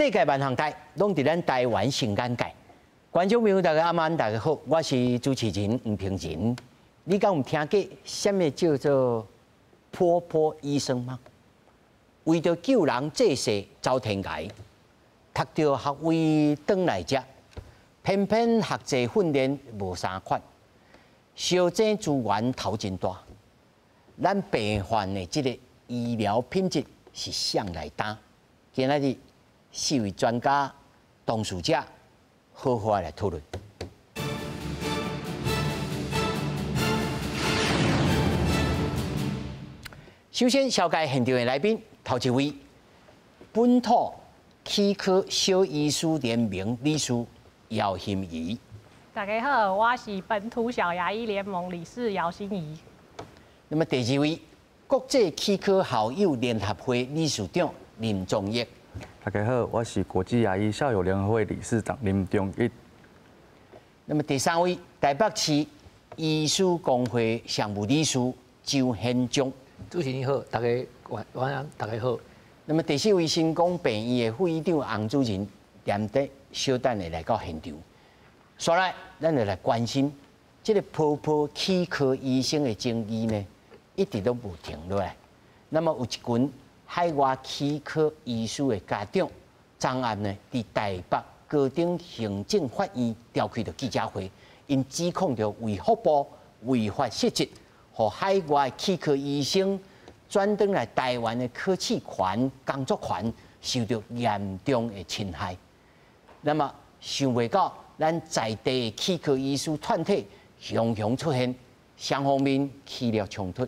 世界萬項代，攏佇咱台灣上眼界。觀眾朋友大家暗暗大家好，我是主持人吳平仁。你敢有聽過啥物叫做波波醫生嗎？為著救人濟世走天涯，讀著學位轉來遮，偏偏學制訓練無相仝，相爭資源頭真大。咱病患的這個醫療品質是誰來擔？今仔日四位專家當事者好好來討論。首先，紹介現場的來賓，頭一位，本土齒科小醫師聯盟理事姚欣怡。大家好，我是本土小牙醫聯盟理事姚欣怡。那麼第二位，國際齒科校友聯合會理事長林宗益。大家好，我是國際牙醫校友聯合會理事長林忠義。那麼第三位，台北市醫師公會常務理事周憲章。主持人好，大家晚晚安，大家好。那麼第四位，新光病院的副院長洪主任，連得小等下來到現場。紲來，咱就來關心這個波波齒科醫生的爭議呢，一直都無停落來。那麼有一群海外齒科醫師的家長，昨暗呢，佇台北高等行政法院召開著記者會，𪜶指控著衛福部違法失職，予海外齒科醫生轉轉來台灣的考試權、工作權受著嚴重的侵害。那麼想袂到，咱在地的齒科醫師團體雄雄出現，雙方面起了衝突。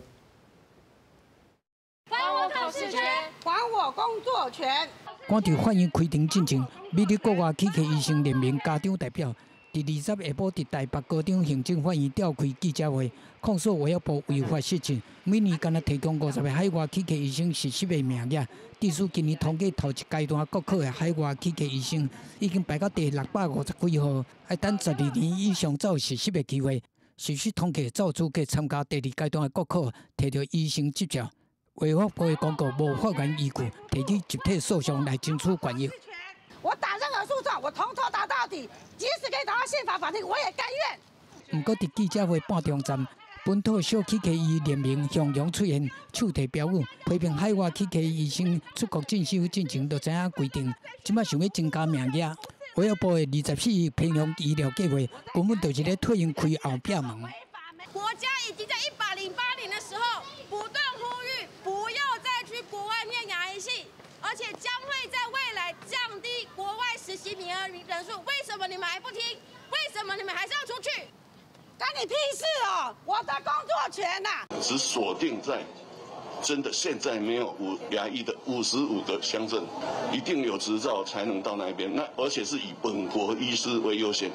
還我考試權，還我工作權。趕佇法院開庭進前，美麗國外齒科醫生聯盟家長代表，佇20下晡佇台北高等行政法院召開記者會，控訴衛福部違法失職，每年干焦提供50個海外齒科醫生實習的名額。致使今年統計頭一階段國考的海外齒科醫生已經排到第650幾號，愛等12年以上才有實習的機會。實習通過才有資格參加第二階段的國考，提著醫生執照。衛福部的公告無法源依據，提起集體訴訟來爭取權益。我打任何訴訟，我統統打到底，即使可以打到憲法法庭，我也甘願。毋過，佇記者會半中站，本土小齒科醫聯盟雄雄出現，手提標語，批評海外齒科醫生出國進修進前就知影規定，這擺想欲增加名額。衛福部的24億偏鄉醫療計畫，根本就是咧替𪜶開後壁門。國家已經在108年的時候不斷呼籲，不要再去國外念牙醫系，而且將會在未來降低國外實習名額人數。為什麼你們還不聽？為什麼你們還是要出去？關你屁事哦！我的工作權吶！只鎖定在真的現在沒有五牙醫的55個鄉鎮，一定有執照才能到那邊。那而且是以本國醫師為優先。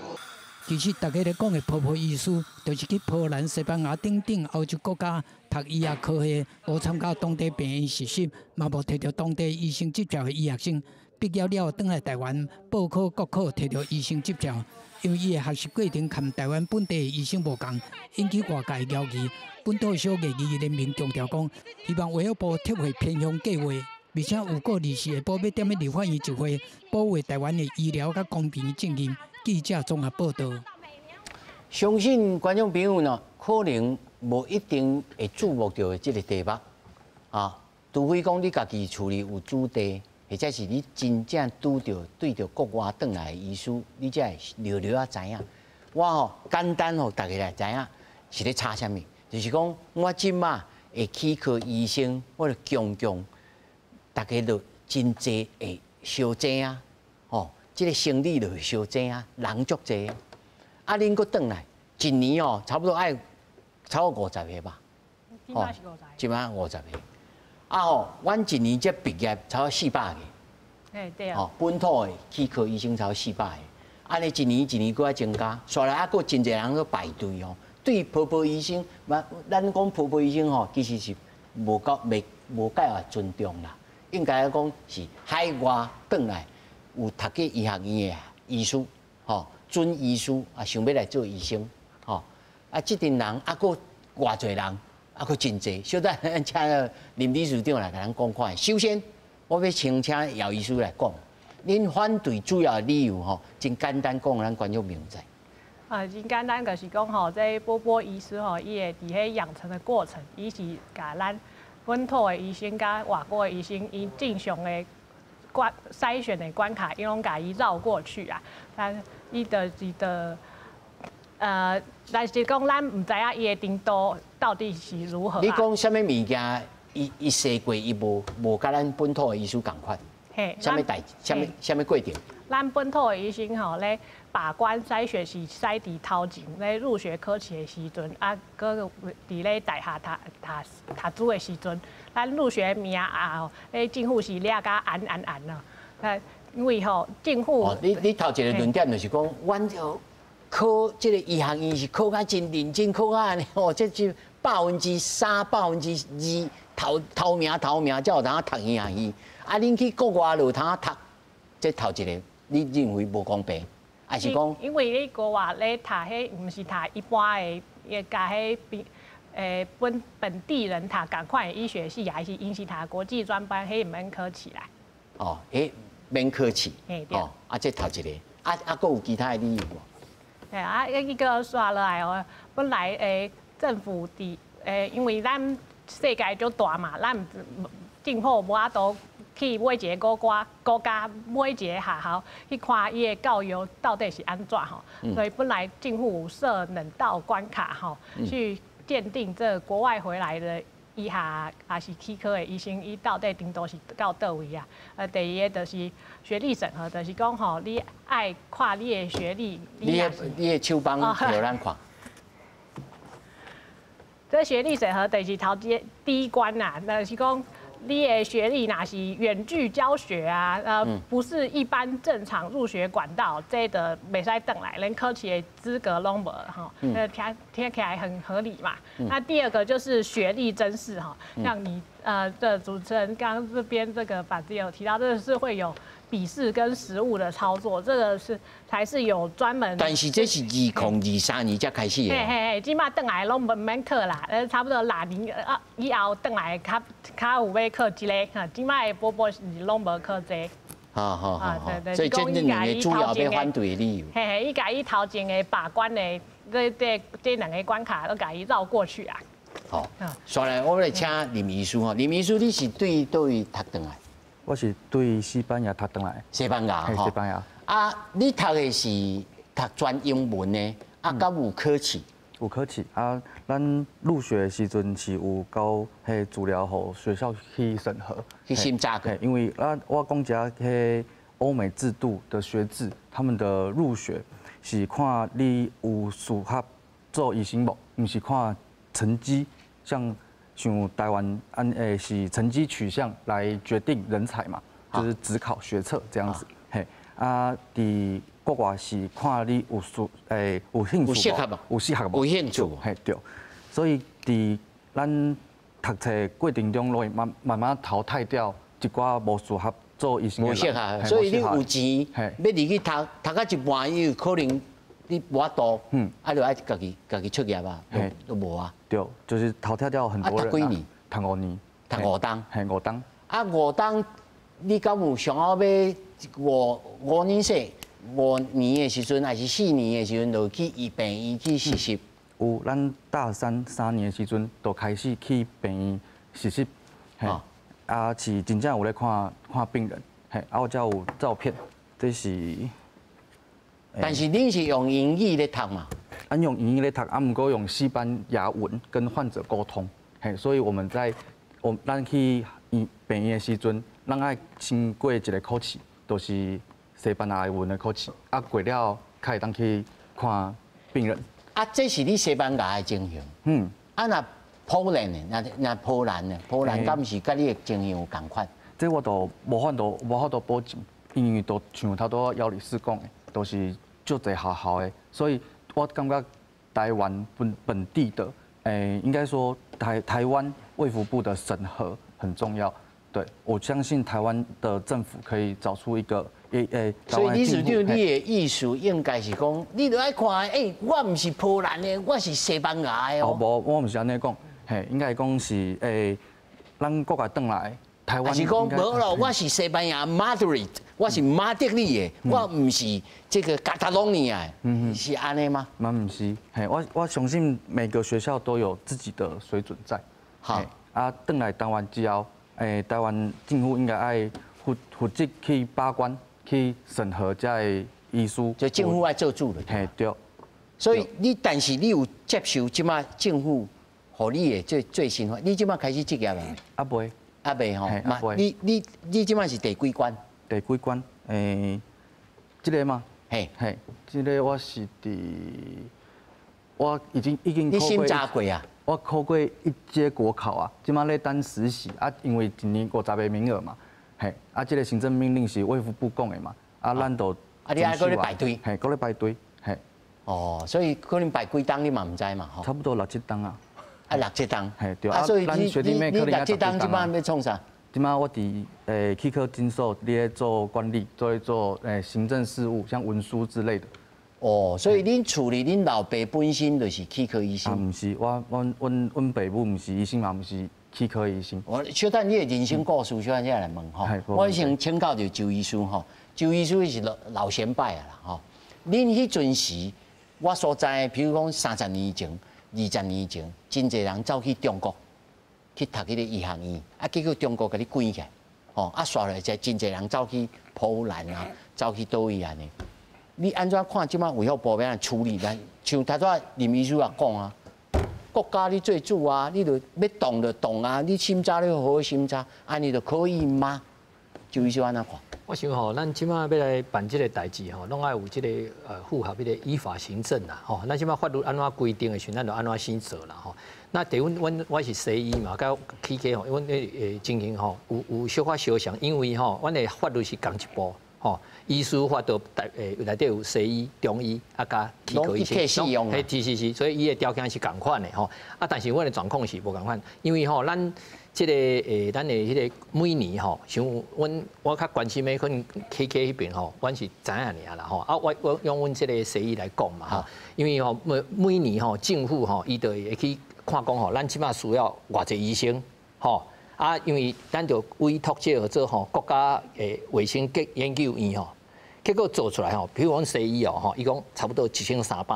其實大家咧講的波波醫師，就是去波蘭、西班牙等等歐洲國家讀醫學科系，無參加當地病院實習，嘛無提著當地醫生執照的醫學生，畢業了後轉來台灣報考國考，提著醫生執照。因為伊的學習過程佮台灣本地的醫生無仝，引起外界懷疑。本土小牙醫聯盟強調講，希望衛福部撤回偏鄉計畫，而且預告24下晡欲踮咧立法院集會，保衛台灣的醫療佮公平正義。記者綜合報道。相信觀眾朋友呢，可能無一定會注目著這個題目啊，除非講你家己厝裡有子弟，或者是你真正拄著對著國外轉來的醫師，你才會略略仔知影。我吼簡單予大家來知影是咧吵啥物，就是講我這馬的齒科醫生，我就強強，大家都真濟會相爭啊，吼。這個生理就會相爭啊，人足濟，啊，恁閣轉來，一年哦，差不多愛超過50個吧？哦，這擺50個。啊吼，阮一年才畢業差不多400個。哎，對啊。哦，本土的齒科醫生差不多400個，按呢一年一年閣愛增加，紲來猶閣真濟人閣排隊哦。對波波醫生，咱講波波醫生吼，其實是無夠袂無蓋話尊重啦，應該講是海外轉來。有讀過醫學院的醫師，吼，準醫師啊，想欲來做醫生，吼，啊，這陣人猶閣偌濟人，猶閣真濟。小等請林理事長來共咱講看。首先，我欲先請姚醫師來講，恁反對主要的理由吼，真簡單講，咱觀眾明知。啊，真簡單，就是講吼，這波波醫師吼，伊會佇彼養成的過程，伊是共咱本土的醫生佮外國的醫生，伊正常的關篩選的關卡，伊攏共伊繞過去啊。但伊就是的，但是講咱毋知影伊的程度到底是如何。你講啥物物件？伊篩過，伊無佮咱本土的醫師仝款。嘿，啥物代？啥物過程？咱本土的醫生吼咧把關篩選是篩佇頭前咧入學考試的時陣，啊，閣佇咧大學讀書的時陣，咱入學名啊吼，咧政府是掠甲嚴嚴嚴啊。因為吼政府，哦，你頭一個論點就是講，阮考這個醫學院是考甲真認真，考甲按呢吼，這是3%、2%頭名才有通讀醫學院。啊，恁去國外就有通讀，這頭一個你認為無公平，還是講？因為你國外咧讀彼，毋是讀一般的，會共彼比本地人讀仝款的醫學系，還是𪜶是讀國際專班，彼毋免考試啦。哦，彼免考試。哦，啊，這頭一個，啊，閣有其他的理由無？對啊，一個煞落來哦，本來政府佇因為咱世界足大嘛，咱政府無法度去每一個國家每一個學校去看伊的教育到底是按怎吼，所以本來政府有設兩道關卡吼，去鑑定這國外回來的醫學抑是齒科的醫生，伊到底程度是到佗位啊？第二個就是學歷審核，就是講吼，你愛看你的學歷。你的手板予咱看。這學歷審核就是頭一第一關啦，那是講你的學歷若是遠距教學啊，不是一般正常入學管道，這就袂使轉來，連考試的資格攏無吼。聽起來很合理嘛。那第二個就是學歷甄試哈，像你的主持人剛剛這邊這個板子有提到，這個是會有筆試跟實務的操作，這個是才是有專門。但是這是2023年才開始的。嘿嘿嘿，這馬轉來攏毋免考啦，差不多6年啊以後轉來較較有欲考這个，哈，這馬的波波是攏無考這個。好好好，所以這兩個主要欲反對的理由。嘿嘿，伊共伊頭前的把關的這兩個關卡都共伊繞過去啊。好，煞來我來請林醫師吼，林醫師你是對佗位讀轉來？我是對西班牙讀轉來。西班牙吼。西班牙。啊，你讀的是讀全英文的，啊，敢有考試？有考試啊，咱入學的時陣是有交彼資料予學校去審核，去審查過。因為啊，我講一下彼歐美制度的學制，他們的入學是看你有適合做醫生無，毋是看成績。像台灣按是成績取向來決定人才嘛，就是指考學測這樣子。嘿，啊，佇國外是看你有需有興趣無？有適合無？有興趣無？嘿，對。所以佇咱讀冊過程中，攏會慢慢慢淘汰掉一寡無適合做醫生的人。無適合，所以你有錢，欲入去讀，讀到一半，伊有可能你無法度，啊，就愛家己出業啊，都無啊。對，就是淘汰掉很多人。讀幾年？讀五年。讀五冬。嘿，五冬。啊，五冬，你敢有想要欲五年說5年的時陣，還是4年的時陣，就去醫病院去實習？有，咱大三3年的時陣，就開始去病院實習。嘿，啊，是真正有咧看看病人。嘿，啊，我遮有照片，這是。但是恁是用英語咧讀嘛？咱用英語咧讀，啊，毋過用西班牙文跟患者溝通。嘿，所以我們在我咱去醫病院的時陣，咱愛先過一個考試，就是西班牙文的考試。啊，過了才會當去看病人。啊，這是你西班牙的情形。啊，若波蘭的，若波蘭的，波蘭敢是佮你的情形有仝款？這我都無法度保證，因為都像頭拄仔姚理事講的，都是足濟學校的，所以我感覺台灣本地的，應該說台灣衛福部的審核很重要。對，我相信台灣的政府可以找出一個，所以理事長，你的意思應該是講，你著愛看，我毋是波蘭的，我是西班牙的哦。無，我毋是按呢講，嘿，應該講是，咱國外轉來，台灣是講無咯，我是西班牙 Madrid，我是馬德里的，我毋是這個加泰隆尼亞的，是按呢嗎？嘛毋是，嘿，我相信每個學校都有自己的水準在。好，啊，轉來台灣之後，台灣政府應該愛負責去把關、去審核這个醫師。就政府愛做主了。嘿，對。所以你，但是你有接受這馬政府予你的最最新法？你這馬開始執業未？啊未。啊未吼，你這馬是第幾關？第幾關？這個嗎？嘿，嘿，這個我是佇，我已經你審查過啊？我考過一階國考啊，這馬咧等實習啊，因為一年50個名額嘛，嘿，啊，這個行政命令是衛福部講的嘛，啊，咱就啊，你愛閣咧排隊？嘿，閣咧排隊，嘿。哦，所以可能排幾冬你嘛毋知嘛，吼。差不多六七冬啊。啊，六七冬。嘿，對。啊，所以你六七冬這馬欲創啥？這馬我佇齒科診所咧做管理，做行政事務，像文書之類的。哦，所以恁厝裡恁老爸本身就是齒科醫生。啊，毋是，我阮爸母毋是醫生嘛，毋是齒科醫生。我小等你的人生故事，小等才來問吼。我先請教著周醫師吼，周醫師是老前輩啊啦吼。恁彼陣時，我所知，比如講30年前、20年前，真濟人走去中國去讀彼個醫學院，啊，結果中國共你關起來，吼，啊，煞來才真濟人走去波蘭啊，走去佗位按呢。你按怎看這馬衛福部欲按怎處理？咱像頭拄仔林醫師也講啊，國家你做主啊，你就欲動就動啊，你審查你好好審查，按呢就可以嗎？周醫師按怎看？我想吼，咱這馬欲來辦這个代誌吼，攏愛有這个符合彼个依法行政啦吼。咱這馬法律按怎規定的時陣，咱就按怎先做啦吼。那第阮阮我是西醫嘛，佮齒科吼，阮的情形吼有小可相像，因為吼，阮的法律是仝一部吼，醫師法都內底有西醫、中醫啊，佮齒科醫生，嘿，是是是，所以伊的條件是仝款的吼。啊，但是阮的狀況是無仝款，因為吼咱。這个咱的彼个每年吼，像阮我較關心的可能齒科彼邊吼，阮是知影爾啦吼。啊，我用阮這个西醫來講嘛吼，因為吼每年吼政府吼，伊就會去看講吼，咱這馬需要偌濟醫生吼。啊，因為咱就委託這個做吼國家的衛生研究院吼，結果做出來吼，比如講西醫哦吼，伊講差不多1300個。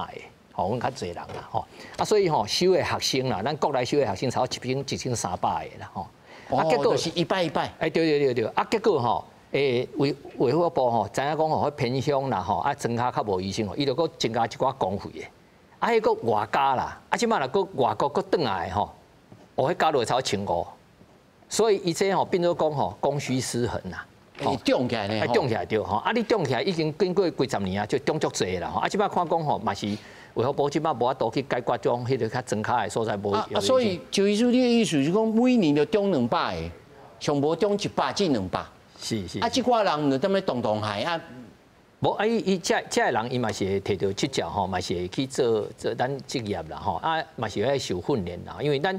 吼，阮較濟人啦，吼，啊，所以吼收的學生啦，咱國內收的學生差不多1300個啦，吼，啊，結果是一半一半，欸，對對對對，啊，結果吼，衛福部吼，知影講吼，彼偏鄉啦，吼，啊，莊跤較無醫生吼，伊就閣增加一寡公費的，啊，彼閣外加啦，啊，這馬若閣外國閣轉來吼，哦，彼加落差不多1500，所以伊這吼變做講吼供需失衡啦。會漲起來呢？會漲起來對吼，啊，你漲起來已經經過幾十年啊，就漲足濟啦吼，啊，這馬看講吼嘛是。衛福部這馬無法度去解決種彼个較莊跤的所在無。啊，所以周醫師，你的意思是講每年就漲200個，上無漲100至200。是是。啊，這寡人就踮咧動動害啊。無啊，伊這个人伊嘛是會提著執照吼，嘛是會去做做咱職業啦吼，啊嘛是愛受訓練啦，因為咱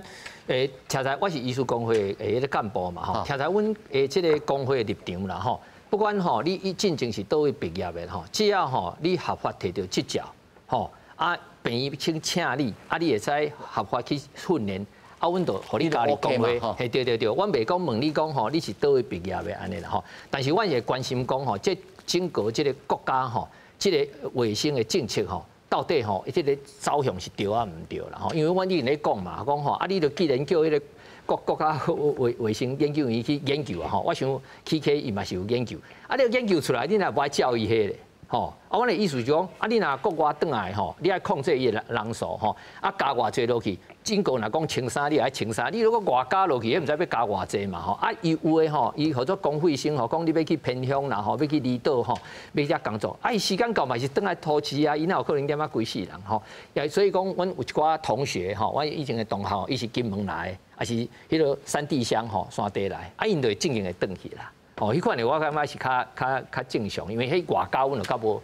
聽在我是醫師公會的彼个幹部嘛吼，聽在阮這个公會的立場啦吼，不管吼你伊進前是佗位畢業的吼，只要吼你合法提著執照吼。啊，病院請你，啊，你會使合法去訓練，啊，阮就予你加入公會，嘿，對對對，阮袂講問你講吼，你是佗位畢業的按呢啦吼，但是阮會關心講吼，這整個這个國家吼，這个衛生的政策吼，到底吼，這个走向是對抑毋對啦吼？因為阮以前咧講嘛，講吼，啊，你著既然叫彼个國家衛生研究院去研究啊吼，我想齒科伊嘛是有研究，啊，你研究出來，你若無愛照伊彼个。吼，啊，阮的意思就講，啊，你若國外轉來吼，你愛控制伊的人數吼，啊，加偌濟落去，整個若講1300，你愛1300，你如果外加落去，彼毋知欲加偌濟嘛吼，啊，伊有的吼，伊號做公費生吼，講你欲去偏鄉啦吼，欲去離島吼，欲遐工作，啊，伊時間到嘛是轉來都市啊，伊哪有可能踮遐規世人吼？也所以講，阮有一寡同學吼，阮以前的同學，伊是金門來的，抑是彼个山地鄉吼，山地來，啊，𪜶就會正經會轉去啦。哦，彼款的我感覺是較正常，因為彼外交阮就較無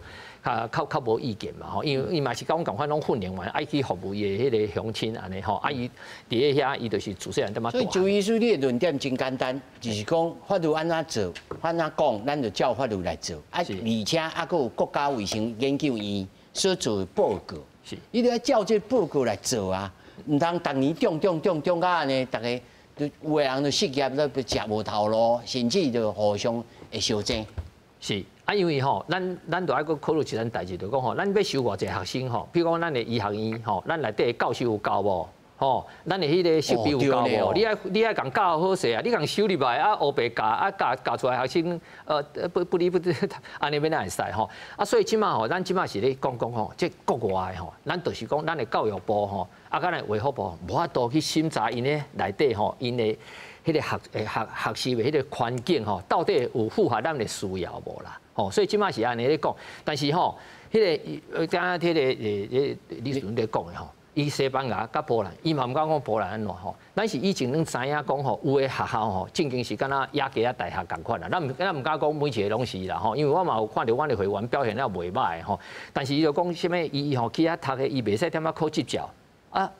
較無意見嘛吼，因為伊嘛是佮阮仝款攏訓練完，愛去服務伊的彼个鄉親按呢吼，啊伊佇咧遐伊就是自細漢踮仔。所以周醫師，你的論點真簡單，就是講法律按怎做，按怎講，咱就照法律來做。啊，而且啊，閣有國家衛生研究院所做的報告，你著愛照這個報告來做啊，毋通逐年漲漲漲漲到按呢，逐家就有的人就失業，都食無頭路，甚至就互相會相爭。是啊，因為吼，咱就愛閣考慮一件代誌，就講吼，咱欲收偌濟學生吼，比如講咱的醫學院吼，咱內底的教授有夠無？吼，咱的彼個設備有夠無？你愛共教好勢啊！你共收入來啊，烏白教啊，教教出來學生，不不離不，按呢欲哪會使吼？啊，所以這馬吼，咱這馬是咧講講吼，這國外的吼，咱就是講咱的教育部吼，啊，佮咱衛福部無法度去審查𪜶的內底吼，𪜶的彼個學習的彼個環境吼，到底有符合咱的需要無啦？吼，所以這馬是按呢咧講，但是吼，彼個敢若彼個李主任咧講的吼。伊西班牙佮波蘭，伊嘛毋敢講波蘭按怎吼。咱是以前攏知影講吼，有的學校吼，正經是敢若野雞仔大學仝款啦。咱毋敢講每一個攏是啦吼，因為我嘛有看著阮的會員表現了袂䆀吼。但是伊就講啥物，伊吼去遐讀的，伊袂使踮遐考執照啊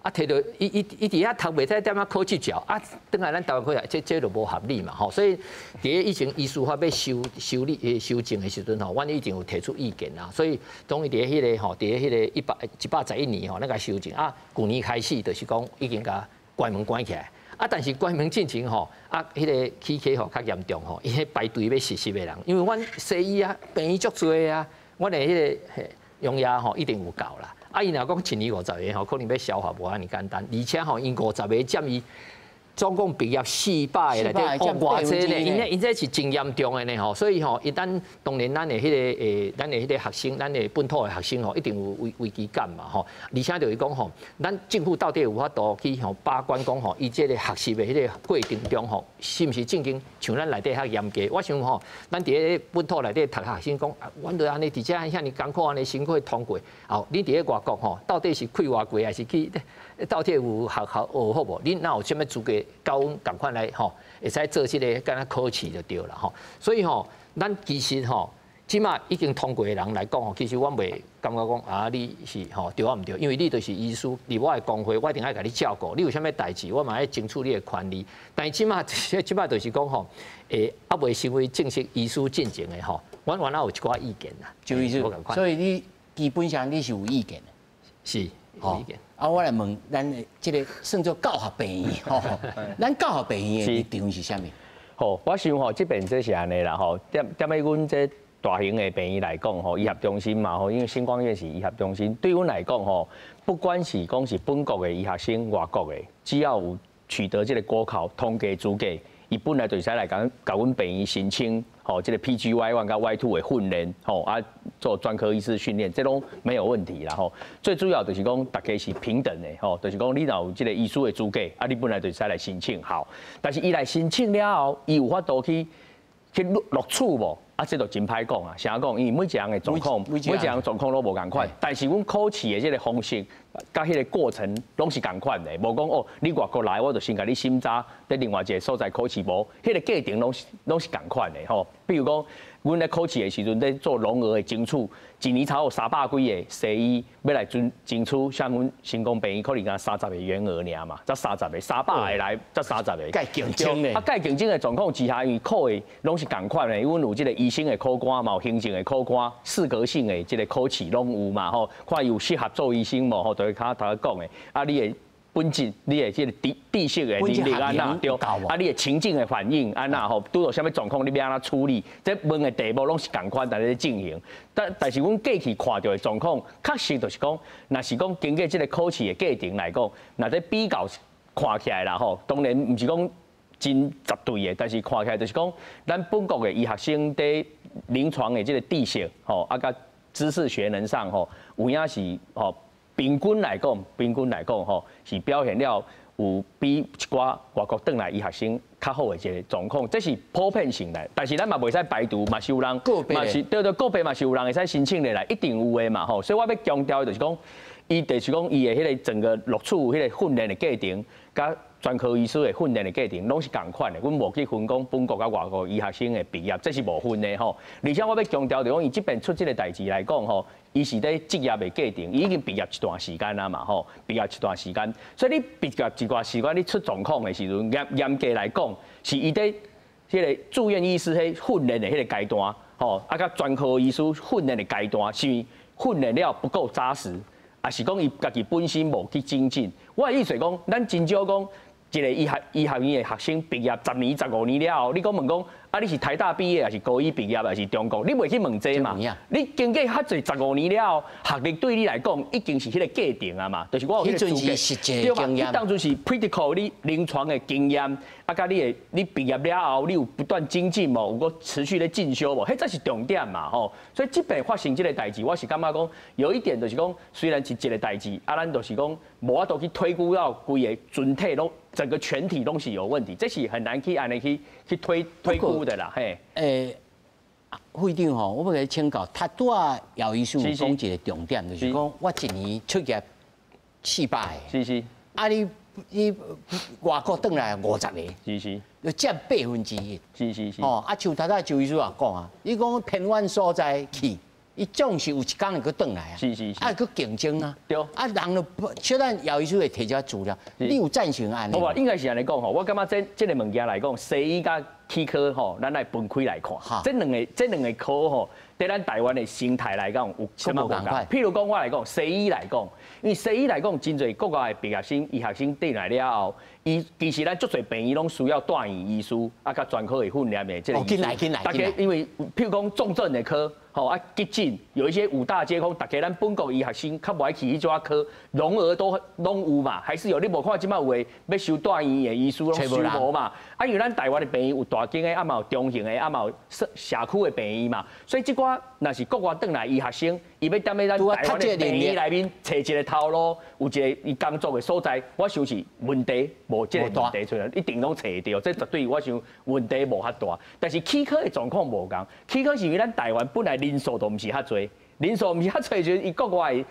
啊，提著伊佇遐讀袂使踮遐考執照啊，轉來咱台灣考來，這就無合理嘛吼。所以佇咧以前醫師法欲修修理修正的時陣吼，阮已經有提出意見啦。所以當伊佇咧彼個吼，佇咧彼個111年吼，那個修正啊，舊年開始就是講已經共關門關起來。啊，但是關門進前吼，啊，彼個起課吼較嚴重吼，伊彼排隊欲實習的人，因為阮西醫啊，病院足濟啊，阮的彼個用藥吼一定有夠啦。啊，伊若講一年50個吼，可能欲消化無按呢簡單，而且吼，𪜶50個佔伊總共畢業400個內底，哦，偌濟呢？𪜶這是真嚴重的呢吼，所以吼，一旦當然咱的彼個咱的彼個學生，咱的本土的學生吼，一定有危機感嘛吼。而且就是講吼，咱政府到底有法度去吼把關講吼，伊這個學習的彼個過程中吼，是毋是正經像咱內底較嚴格？我想吼，咱佇咧本土內底讀學生講，阮著按呢佇遮遐爾艱苦按呢辛苦通過，哦，你佇咧外國吼，到底是開偌濟，還是去到底有學校學好無？你哪有啥物資格佮阮仝款來吼，會使做這個敢若考試就對啦吼。所以吼，咱其實吼，這馬已經通過的人來講吼，其實阮袂感覺講啊，你是吼對抑毋對，因為你就是醫師，佇我的公會，我一定愛共你照顧。你有啥物代誌，我嘛愛爭取你的權利。但是這馬就是講吼，猶未成為正式醫師進前的吼，阮原來有一寡意見啦。就意思，所以你基本上你是有意見的。是有意見。啊，我來問咱這個算做教學病院吼，咱教學病院的立場是啥物？好，我想吼，這邊這是按呢啦吼，踮咧阮這大型的病院來講吼，醫學中心嘛吼，因為新光醫院是醫學中心，對阮來講吼，不管是講是本國的醫學生、外國的，只要有取得這個國考通過資格，伊本來就會使來共阮病院申請吼，這個 PGY1 佮 Y2 的訓練吼啊，做專科醫師訓練，這攏沒有問題啦吼。最主要就是講，大家是平等的吼，就是講你若有這個醫師的資格，啊，你本來就會使來申請好。但是伊來申請了後，伊有法度去錄取無？啊，這就真歹講啊。啥講？因為每一個人的狀況，每一個人狀況攏無仝款。但是阮考試的這個方式，佮彼個過程攏是仝款的，無講哦，你外國來，我就先共你審查，佇另外一個所在考試無，彼個過程攏是仝款的吼。比如講，阮咧考試的時陣，咧做容額的爭取，一年差不多300幾個西醫欲來爭取，像阮新光病院可能干焦30個員額爾嘛，才三十個，300個來才三十個。蓋競爭咧。啊，蓋競爭的狀況之下，因為考的攏是仝款的，阮有這個醫生的考官，嘛有行政的考官，適格性的這個考試攏有嘛吼，看伊有適合做醫生無吼，就會較頭講的。啊，你的本質，你的這個知識的能力按怎對？啊，你的情境的反應按怎吼？拄著啥物狀況，你欲按怎處理？這問的題目攏是仝款，佇咧進行。但是，阮過去看著的狀況，確實就是講，若是講經過這個考試的過程來講，若這比較看起來啦吼，當然毋是講真絕對的，但是看起來就是講，咱本國的醫學生佇臨床的這個知識吼，啊，佮知識學能上吼，有影是吼。平均來講，吼是表現了有比一寡外國轉來醫學生較好的一個狀況，這是普遍性的。但是咱嘛袂使排除，嘛是有人，嘛是對對個別嘛是有人會使申請入來，一定有的嘛吼。所以我欲強調的就是講，伊就是講伊的彼個整個錄取彼個訓練的過程，佮專科醫師的訓練的過程，攏是仝款的。阮無去分講本國佮外國醫學生的畢業，這是無分的吼。而且我欲強調就是講，伊這邊出這個代誌來講吼，伊是佇執業的過程，伊已經畢業一段時間啊嘛吼，畢業一段時間，所以你畢業一段時間，你出狀況的時陣，嚴格來講，是伊佇彼個住院醫師彼訓練的彼個階段，吼，啊，佮專科醫師訓練的階段，是訓練了不夠紮實，抑是講伊家己本身無去精進。我的意思講，咱真少講。一个醫學院的學生畢業10年、15年了後，你講問講啊，你是台大畢業，還是高醫畢業，還是中國？你袂去問這嘛？你經過遐濟十五年了後，學歷對你來講已經是彼個過程啊嘛，就是我有彼個資格。對嘛？你當初是 practical 你臨床的經驗，啊，佮你的你畢業了後，你有不斷精進無？有閣持續咧進修無？彼才是重點嘛，吼。所以這擺發生這個代誌，我是感覺講有一點就是講，雖然是一個代誌，啊，咱就是講無法度去推估到規個全體攏。整個全體攏是有問題，這是很難去按呢去推估的啦，嘿。會長吼，我欲共你請教，頭拄仔姚醫師有講一個重點，就是講我一年出業400個，啊你外國轉來50個，就佔1/8。哦，啊像頭拄仔周醫師也講啊，你講偏遠所在去，伊總是有一工會閣轉來啊，啊，閣競爭啊，啊，人就小等姚醫師會提這資料，你有贊成按呢？無，應該是按呢講吼，我感覺這個物件來講，西醫佮齒科吼，咱來分開來看，這兩個科吼，對咱台灣的生態來講有啥物無仝？譬如講我來講，西醫來講，因為西醫來講，真濟國外的畢業生、醫學生轉來了後，伊其實咱足濟病院攏需要住院醫師，啊，佮專科的訓練的這個醫師。大家因為譬如講重症的科。吼啊，急診有一些五大皆空，大家咱本國醫學生較無愛去彼種科，容額都攏有嘛，還是有你無看這擺有的欲收住院的醫師攏收無嘛？啊，因為咱台灣的病院有大間的，啊嘛有中型的，啊嘛有社區的病院嘛，所以這寡若是國外轉來醫學生，伊欲踮咧咱台灣的病院內面揣一個頭路，有一個伊工作的所在，我想是問題無這個問題出來，一定攏揣會著，這絕對我想問題無遐大。但是齒科的狀況無仝，齒科是因為咱台灣本來人數都毋是遐濟，人數毋是遐濟時陣，伊國外的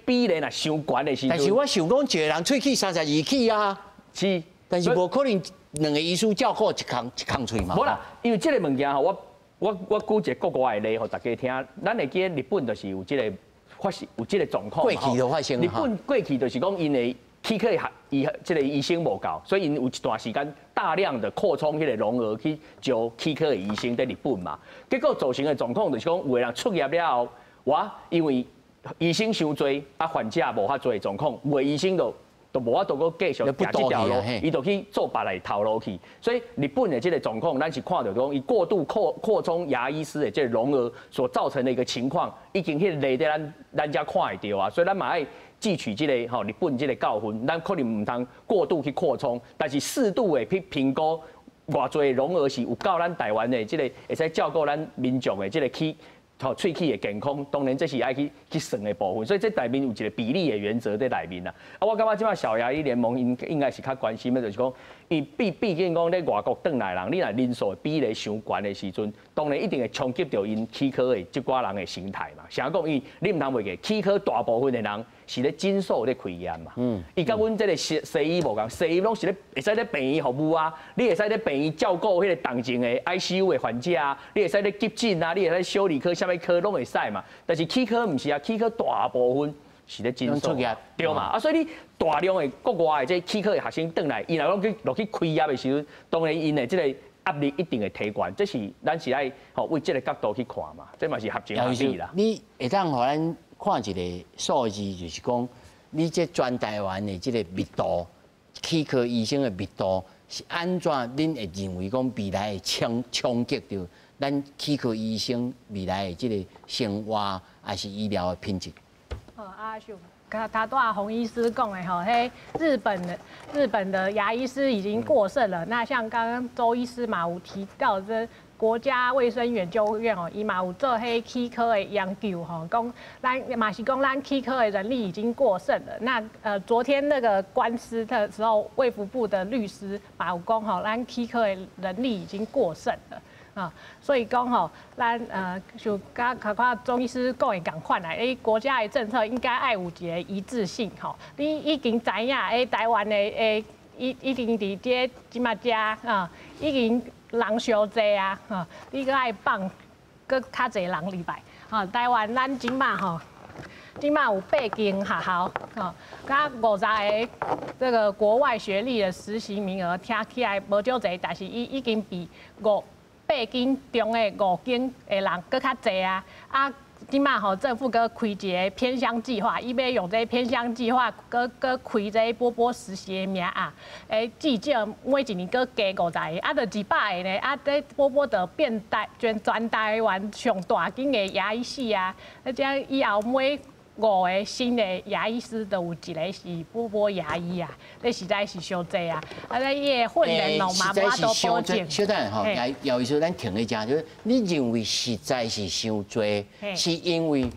比例若傷懸的時陣。但是我想講，一個人喙齒32齒啊，但是無可能兩個醫師照顧一空一空喙嘛。無啦，因為這個物件吼，我舉一個國外的例，予大家聽。咱會記得日本就是有這個發生有這個狀況。過去就發生。日本過去就是講𪜶的齒科學醫這個醫生無夠，所以𪜶有一段時間大量的擴充彼個容額去招齒科的醫生佇日本嘛。結果造成的狀況就是講，有的人出業了後，哇，因為醫生傷濟，啊患者無遐濟狀況，有的醫生就無法度閣繼續行這條路，伊就去做別个頭路去。所以日本的這個狀況，咱是看著講，伊過度擴充牙醫師的這個容額所造成的一個情況，已經彼個例佇咱遮看會著啊。所以咱嘛愛汲取這個吼日本這個教訓，咱可能毋通過度去擴充，但是適度的去評估偌濟容額是有夠咱台灣的這個會使照顧咱民眾的這個齒。吼，喙齒的健康，當然這是愛去算的部分，所以這內面有一個比例的原則佇內面啦。啊，我感覺這擺小牙醫聯盟應該是較關心的，就是講，伊畢竟講咧外國轉來人，你若人數比例傷懸的時陣，當然一定會衝擊著𪜶齒科的這寡人的生態嘛。啥講？因為你毋通袂記，齒科大部分的人是咧診所咧開業嘛。伊佮阮這個西醫無仝，西醫攏是咧會使咧病院服務啊，你會使咧病院照顧彼個重症的 ICU 的患者啊，你會使咧急診啊，你會使小兒科、啥物科攏會使嘛。但是齒科毋是啊，齒科大部分是咧診所，對嘛？啊，所以你大量的國外的這齒科的學生轉來，伊若攏去落去開業的時陣，當然𪜶的這個壓力一定會提懸，這是咱是愛吼為這個角度去看嘛，這嘛是合情合理啦。你會當予咱看一個數字，就是講你這全台灣的這個密度，齒科醫生的密度是按怎？恁會認為講未來會衝擊著咱齒科醫生未來的這個生活，還是醫療的品質？哦，阿秀，頭拄仔洪醫師講的吼，彼日本的牙醫師已經過剩了。那像剛剛周醫師嘛有提到這國家衛生研究院哦，伊嘛有做彼齒科的研究吼，講咱嘛是講咱齒科的人力已經過剩了。那昨天那個官司的時候，衛福部的律師嘛有講吼，咱齒科的人力已經過剩了。啊，所以講吼，咱就佮較看鍾醫師講的仝款啦，國家的政策應該愛有一個一致性吼。你已經知影，台灣的已經佇這這馬遮啊，已經人傷濟啊，吼，你閣愛放閣較濟人入來，吼，台灣咱這馬吼，這馬有八間學校，吼，佮50個這個國外學歷的實習名額，聽起來無少濟，但是伊已經比八間中的五間的人閣較濟啊！啊，這馬吼政府閣開一个偏鄉計劃，伊欲用這个偏鄉計劃，閣閣開這个波波實習的名額，至少每一年閣加50个，啊，就200个呢，啊，這波波就變全台灣上大間的牙醫系啊，啊，這以後每五个新的牙醫師就有一个是波波牙醫啊，這實在是傷濟啊！啊，這伊的訓練攏嘛無法度保證。小等吼，姚醫師，咱停一下，就是你認為實在是傷濟，是因為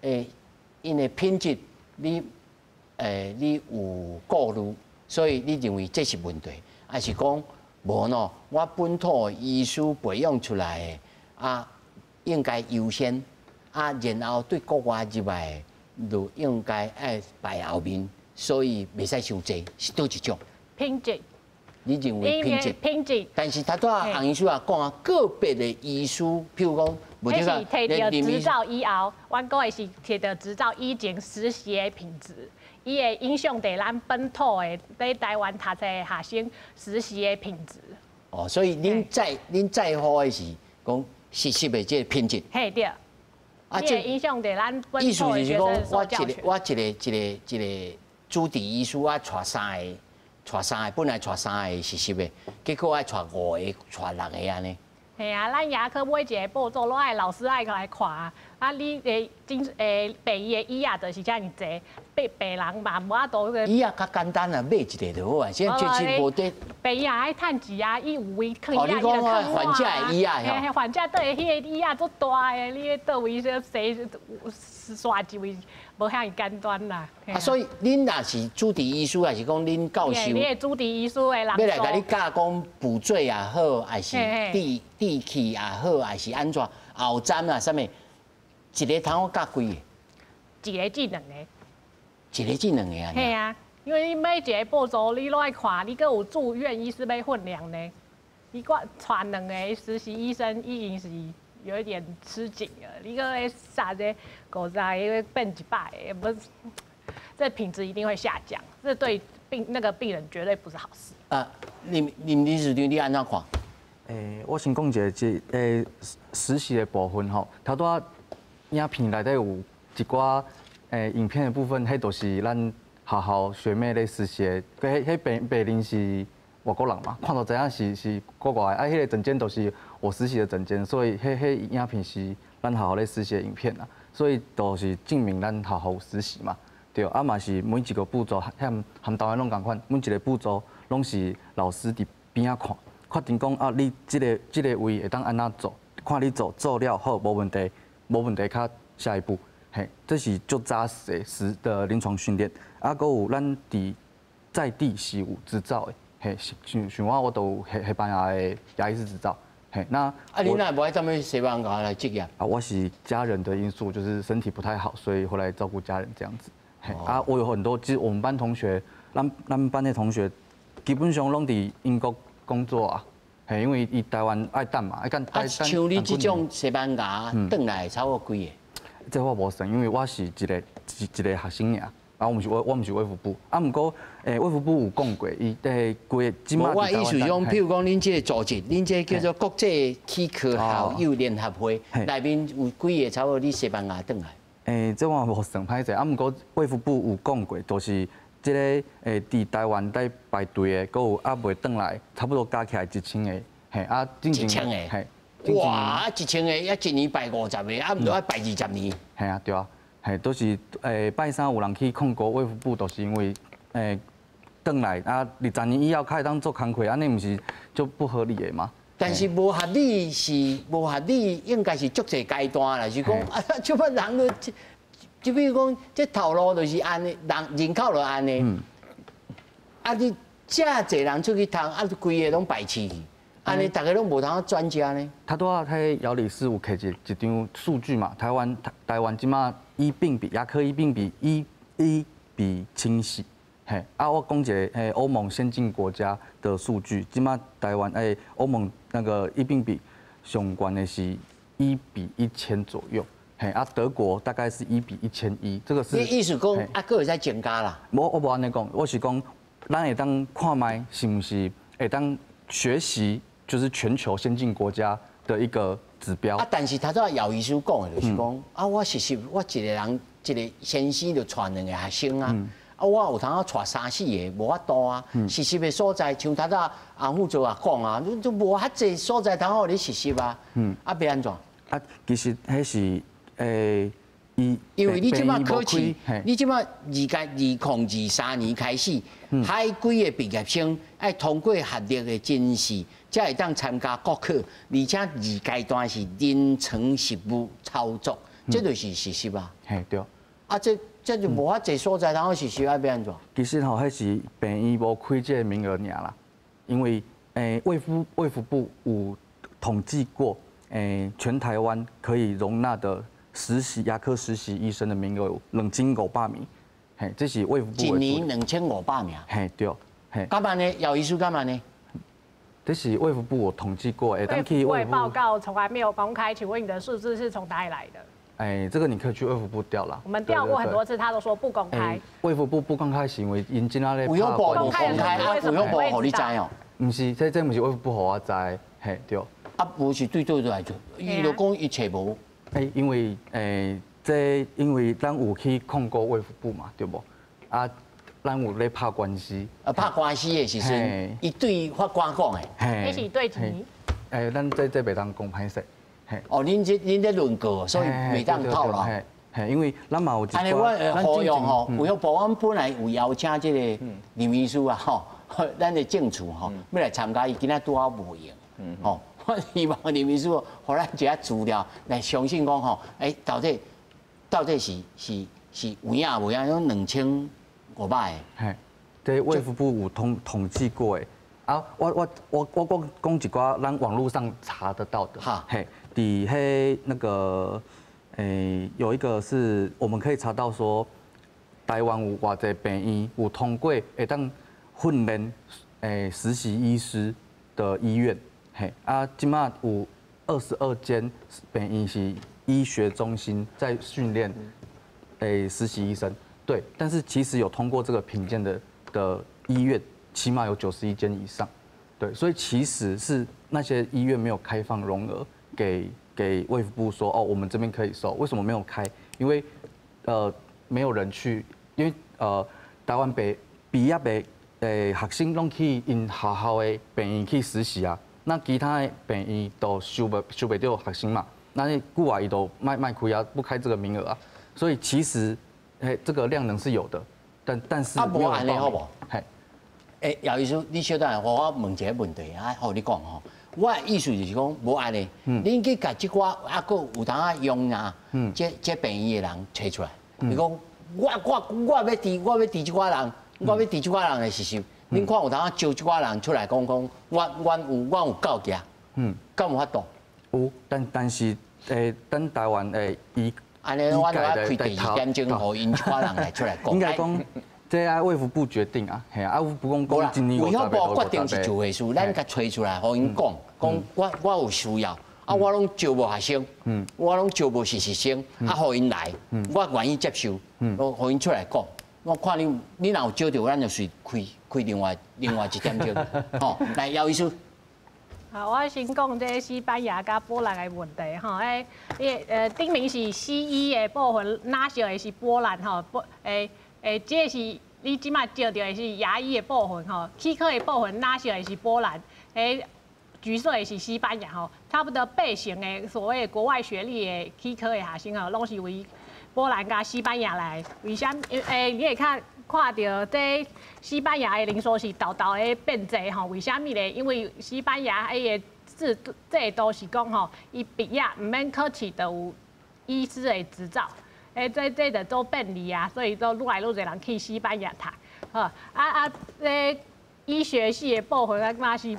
𪜶的品質你有顧慮，所以你認為這是問題，還是講無喏？我本土醫師培養出來的啊，應該優先啊，然後對國外入來的就應該愛排後面，所以袂使傷濟，是佗一種？品質。你認為品質？品質。但是頭拄仔洪醫師也講啊，個別的醫師，譬如講，彼是提著執照以後，阮講的是提著執照以前實習的品質，伊會影響著咱本土的佇台灣讀冊的學生實習的品質。哦，所以恁在乎的是講實習的這個品質。嘿對。啊，這影響著咱本土的學生受教權。我一個主治醫師，我帶三个，帶三個，本來帶三個實習的，結果愛帶五個、帶六个按呢。嘿啊，咱牙科每一个步驟攏愛老師愛來看啊。啊，你的診病院的椅仔就是遮爾濟，病人嘛無法度。椅仔較簡單啊，買一个就好啊，現在就是無得。病院愛趁錢啊，伊有位囥椅仔，伊就囥患者的椅仔吼。患者佗的彼个椅仔足大的，你咧佗位說坐煞一位，無遐爾簡單啦。啊，所以恁若是主治醫師，還是講恁教授？你的主治醫師的人欲來共你教講補嘴也好，還是治齒也好，還是按怎後針啊，啥物？一个通教幾个？一个至兩個。一個至兩個啊？嘿啊，因為你每一个步驟你攏愛看，你閣有住院醫師欲訓練呢。你閣帶兩个實習醫生已經是有一點吃緊了，你閣咧殺這50个變100个，不是，這品質一定會下降，這對病人絕對不是好事。啊，林林理事長，你按怎看？我先講一个這實習的部分吼，頭拄仔影片內底有一寡影片的部分，彼都是咱學校學妹咧實習的，彼彼病人是外國人嘛，看就知影是國外的，啊，彼个診間都是我實習的診間，所以彼彼影片是咱學校咧實習的影片啦，所以就是證明咱學校有實習嘛，對，啊嘛是每一個步驟，和和台灣攏仝款，每一個步驟攏是老師佇邊仔看，確定講啊，你這個位會當按怎做，看你做做了好，無問題，無問題，較下一步，嘿，這是足紮實的實的臨床訓練，啊，閣有咱佇在地是有執照的。嘿，像像我，我都有西班牙的牙醫師執照。嘿，那啊，你哪無愛踮咧西班牙來執業？啊，我是家人的因素，就是身體不太好，所以回來照顧家人這樣子。嘿，啊，我有很多，其實我們班同學，咱班的同學，基本上攏佇英國工作啊。嘿，因為伊台灣愛等嘛，愛等。啊，像你這種西班牙轉來差不多幾个？這我無算，因為我是一個學生爾。啊，我毋是衛福部，啊，毋過，衛福部有講過，伊規个這馬。我意思講，譬如講，恁這个組織，恁這个叫做國際齒科校友聯合會，內面有幾个差不多你西班牙轉來？這我無算歹勢，啊，毋過衛福部有講過，就是這个佇台灣在排隊的，閣有猶未轉來，差不多加起來1000个，嘿，啊，一千个，嘿，哇，1000个，啊，一年排50个，啊，毋著愛排20年。嘿啊，對啊。嘿，都是拜三有人去控告衛福部，都是因為轉來啊，20年以後較會當做工課，按呢毋是就不合理的嗎？但是無合理是無合理，應該是足濟階段啦，是講啊，這擺人都，就比如講，這頭路就是按呢，人口就按呢。啊，你遮濟人出去讀，啊，規个攏排斥去。按呢，逐个攏無通專家呢。他拄仔彼姚理事有摕一張數據嘛，台灣這馬醫病比牙科醫病比1:1.4，嘿，啊，我講一个歐盟先進國家的數據，這馬台灣歐盟那個醫病比上懸的是1:1000左右，嘿，啊，德國大概是1:1100，這個是。你意思講啊，閣會使增加啦？我無按呢講，我是講，咱會當看覓是毋是會當學習，就是全球先進國家的一個指标。啊，但是頭拄姚醫師講的就是講，啊，我實習我一個人一個先生就帶兩個學生啊，啊，我有通啊帶三四個，無法度啊。實習的所在，像頭拄洪副座也講啊，你都無遐濟所在通予你實習啊。啊，欲按怎？啊，其實彼是伊因為你這擺考試，你這擺2023年開始，海歸的畢業生愛通過學歷的甄試，才會當參加國考，而且二階段是臨床實務操作，這就是實習啊。嘿，對。啊，這就無遐濟所在通實習，啊，欲按怎？其實吼，彼是病院無開這個名額爾啦，因為衛福部有統計過，全台灣可以容納的實習牙科實習醫生的名額有2500名，嘿，這是衛福部。一年2500名。嘿，對，嘿。敢按呢？姚醫師敢按呢？這是衛福部有統計過，衛福部報告從來沒有公開，請問你的數字是從哪裡來的？哎，這個你可以去衛福部調啦。我們調過很多次，他都說不公開。衛福部不公開是因為𪜶這咧。衛福部無公開，啊，衛福部予你知哦？毋是，這毋是衛福部予我知，嘿，對。啊，無是對對來做，伊就講伊揣無。欸，因為這因為咱有去控告衛福部嘛，對無？啊，咱有咧拍官司。啊，拍官司的時陣，伊對法官講的。彼是對錢。欸，咱這袂當講歹勢。哦，恁這論告，所以袂當透露。嘿，因為咱嘛有一按呢，我呼籲吼，衛福部，阮本來有邀請這個林醫師啊，吼，咱的政處吼，欲來參加，伊今仔拄好無閒，吼。我希望林醫師予咱一下資料來相信講吼，欸，到底是有影無影？有2500個。嘿，這衛福部有統計過的。啊，我講一寡咱網路上查得到的。嘿，佇彼那個，有一個是我們可以查到說，台灣有偌濟病院有通過會當訓練實習醫師的醫院。嘿，啊，這馬有22間病院是醫學中心在訓練實習醫生，對，但是其實有通過這個評鑑的醫院，起碼有91間以上，對，所以其實是那些醫院沒有開放容額給衛福部說，哦，我們這邊可以收，為什麼沒有開？因為沒有人去，因為台灣畢畢業的學生攏去𪜶學校的病院去實習啊。那其他的病院都收袂著學生嘛，那久啊伊都莫開啊，不開這個名額啊，所以其實，欸，這個量能是有的，但是啊，無按呢好無？嘿，欸，姚醫師，你小等下，我問一個問題啊，予你講吼。我的意思就是講，無按呢，恁去共這寡啊，閣有當仔用啊，這病院的人揣出來，你講我欲佇這寡人，我欲佇這寡人的實習。恁看有通招這寡人出來講講，我有夠額，敢有法度？有，但是等台灣的醫，按呢，我就愛開第二點鐘，予𪜶這寡人來出來講。應該講，這愛衛福部決定啊，嘿啊，衛福部講講一年衛福部決定是一回事，咱共揣出來，予𪜶講，講我有需要，啊，我攏招無學生，我攏招無實習生，啊，予𪜶來，我願意接受，我予𪜶出來講。我看你，你若有招著，咱就隨開另外一點鐘，吼，來姚醫師。好，我先講這西班牙佮波蘭的問題吼，欸，頂面是西醫的部分，藍色的是波蘭吼，波這個是你這馬照著的是牙醫的部分吼，齒科的部分藍色的是波蘭，橘色的是西班牙吼，差不多八成的所謂國外學歷的齒科的學生吼，攏是為波蘭佮西班牙來，為啥？你會看看著這西班牙的人數是沓沓咧變濟吼？為啥物咧？因為西班牙彼个制度是講吼，伊畢業毋免考試就有醫師的執照，這就做便利啊，所以都愈來愈濟人去西班牙讀。好，啊，這醫學系的部分啊，嘛是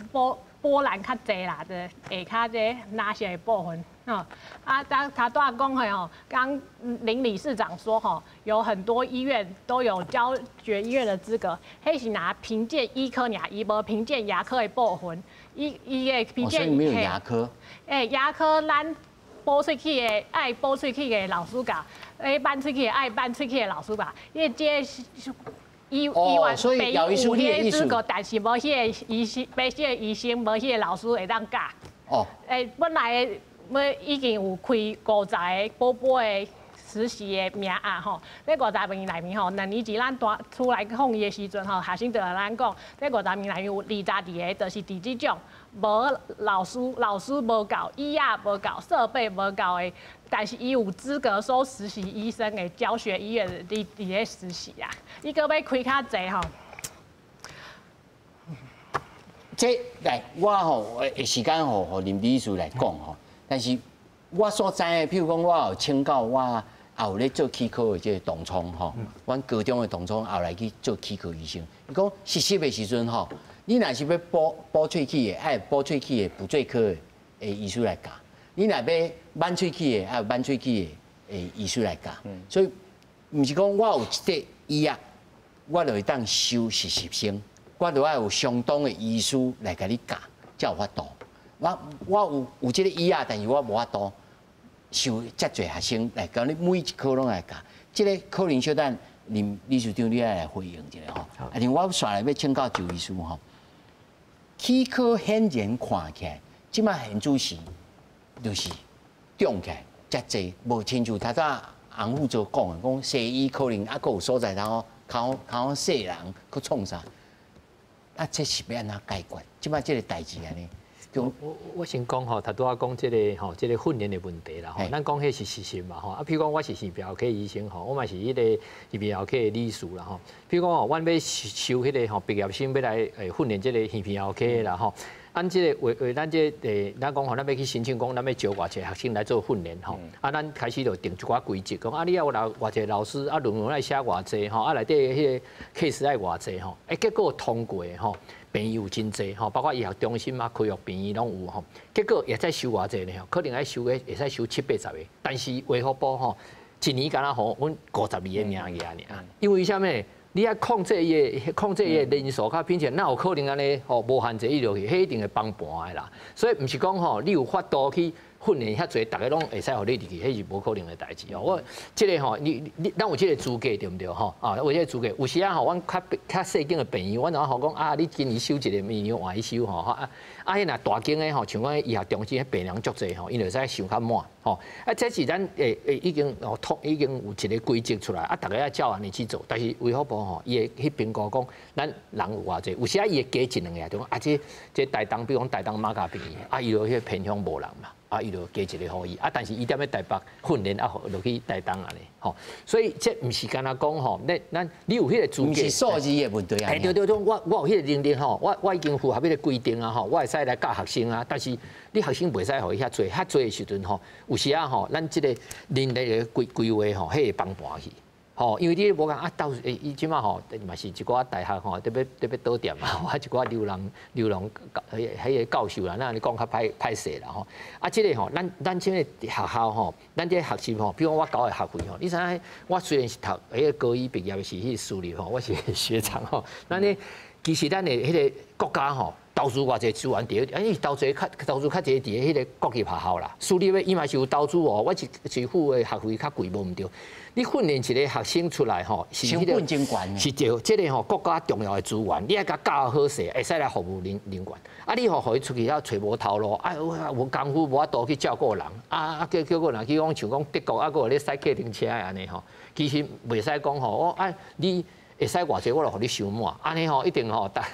波蘭較濟啦，這下跤這藍色的部分。哦，啊，當他拄仔講的吼，剛林理事長說吼，有很多醫院都有教學醫院的資格，彼是拿評鑑醫科爾，伊無評鑑牙科的部分，伊伊的評鑑。所以沒有牙科。欸，牙科咱補喙齒的愛補喙齒的老師教，挽喙齒的愛挽喙齒的老師教，因為這是醫醫院病院有彼個資格，但是無彼個醫生，無彼個醫生，無彼個老師會當教。哦。欸，本來。欲已經有開五十个寶寶的實習的名額吼，這五十名內面吼，2年前咱帶出來抗議的時陣吼，學生就來咱講，這五十名內面有22個，就是佇這種無老師，老師無夠，椅仔無夠，設備無夠的，但是伊有資格收實習醫生的教學醫院佇咧實習啊，伊閣欲開較濟吼。這來我吼時間吼，予林理事來講吼，但是我所知的，譬如講我有請教我。也有咧做齒科的這個同窗吼，阮高中的同窗後來去做齒科醫生。伊講實習的時陣吼，你若是欲補補喙齒的，愛補喙齒的補嘴科的醫師來教；你若欲挽喙齒的，愛挽喙齒的醫師來教。所以，毋是講我有一塊椅仔，我就會當收實習生，我就愛有相當的醫師來共你教，才有法度。我有這個椅仔，但是我無法度收遮濟學生來教你，每一科攏來教。這個可能小等林理事長你愛來回應一下吼。啊，另外我紲來欲請教周醫師吼，齒科顯然看起來，這馬現主時就是漲起來遮濟，無親像頭拄洪副座講的，講西醫可能猶閣有所在通好較較好細人去創啥？啊，這是欲按怎解決？這馬這個代誌按呢？我先講吼，頭拄仔講這个吼，這个訓練的問題啦吼。咱講彼是事實嘛吼。啊，譬如講我是耳鼻喉科醫生吼，我嘛是彼个耳鼻喉科的理事啦吼。譬如講吼，阮欲收彼个吼畢業生欲來訓練這个耳鼻喉科的啦吼。按這个為為咱這咱講吼，咱欲去申請講，咱欲招偌濟學生來做訓練吼。啊，咱開始就定一寡規則，講啊，你要有偌濟老師啊，論文愛寫偌濟吼，啊，內底彼个 case 愛偌濟吼。欸，結果通過吼。病院有真濟吼，包括醫學中心啊、開放病院攏有吼。結果會使收偌濟呢？可能愛收個會使收七八十個，但是衛福部吼一年敢若予阮52個名額爾。因為啥物？你愛控制伊的控制伊的人數較品質，哪有可能按呢吼無限制伊落去？彼一定會崩盤的啦。所以毋是講吼，你有法度去訓練遐濟，逐个攏會使予你入去，彼是無可能的代誌哦。我這个吼，你你咱有這个資格對毋對吼？啊，有這个資格。有時啊吼，阮較較細間的病院，阮就吼講啊，你今年收一个，明年換伊收吼。啊啊，彼若大間的吼，像阮醫學中心，彼病人足濟吼，𪜶就會使收較滿吼。啊，這是咱會會已經哦，已經有一个規則出來，啊，逐家愛照按呢去做。但是衛福部吼，伊會去評估講，咱人有偌濟，有時啊伊會加一兩个，就講啊，這這台東，比如講台東馬偕病院，啊，伊就彼个偏鄉無人嘛。啊，伊就加一个予伊，啊，但是伊踮咧台北訓練啊，落去台東按呢，吼，所以這毋是干焦講吼，咱咱你有彼个資格，毋是數字的問題啊。對對對，我我有彼个能力吼，我我已經符合彼个規定啊，吼，我會使來教學生啊，但是你學生袂使予伊遐濟，遐濟的時陣吼，有時啊吼，咱這个人力的規規劃吼，彼會崩盤去。吼，因為你無講啊，到伊這馬吼，嘛是一寡大學吼，特別特別倒店嘛，啊一寡流浪流浪彼彼个教授啦，咱按呢講較歹歹勢啦吼。啊，這个吼，咱咱這個學校吼，咱這個學習吼，比如講我交的學費吼，你知影？我雖然是讀彼个高醫畢業的是彼个私立吼，我是學長吼。咱呢，其實咱的彼个國家吼，投資偌濟資源佇咧，欸，投資較投資較濟佇彼个國立學校啦，私立的伊嘛是有投資哦。我是是付的學費較貴，無毋對。你訓練一個學生出來吼，是彼个是這這个吼國家重要的資源，你愛共教好勢，會使來服務人人員。啊，你予伊出去了揣無頭路，啊，無功夫無法度去照顧人，啊啊叫叫個人去講像講德國啊，閣有咧駛計程車的按呢吼，其實袂使講吼，我啊你會使偌濟，我就予你收滿，按呢吼一定吼，大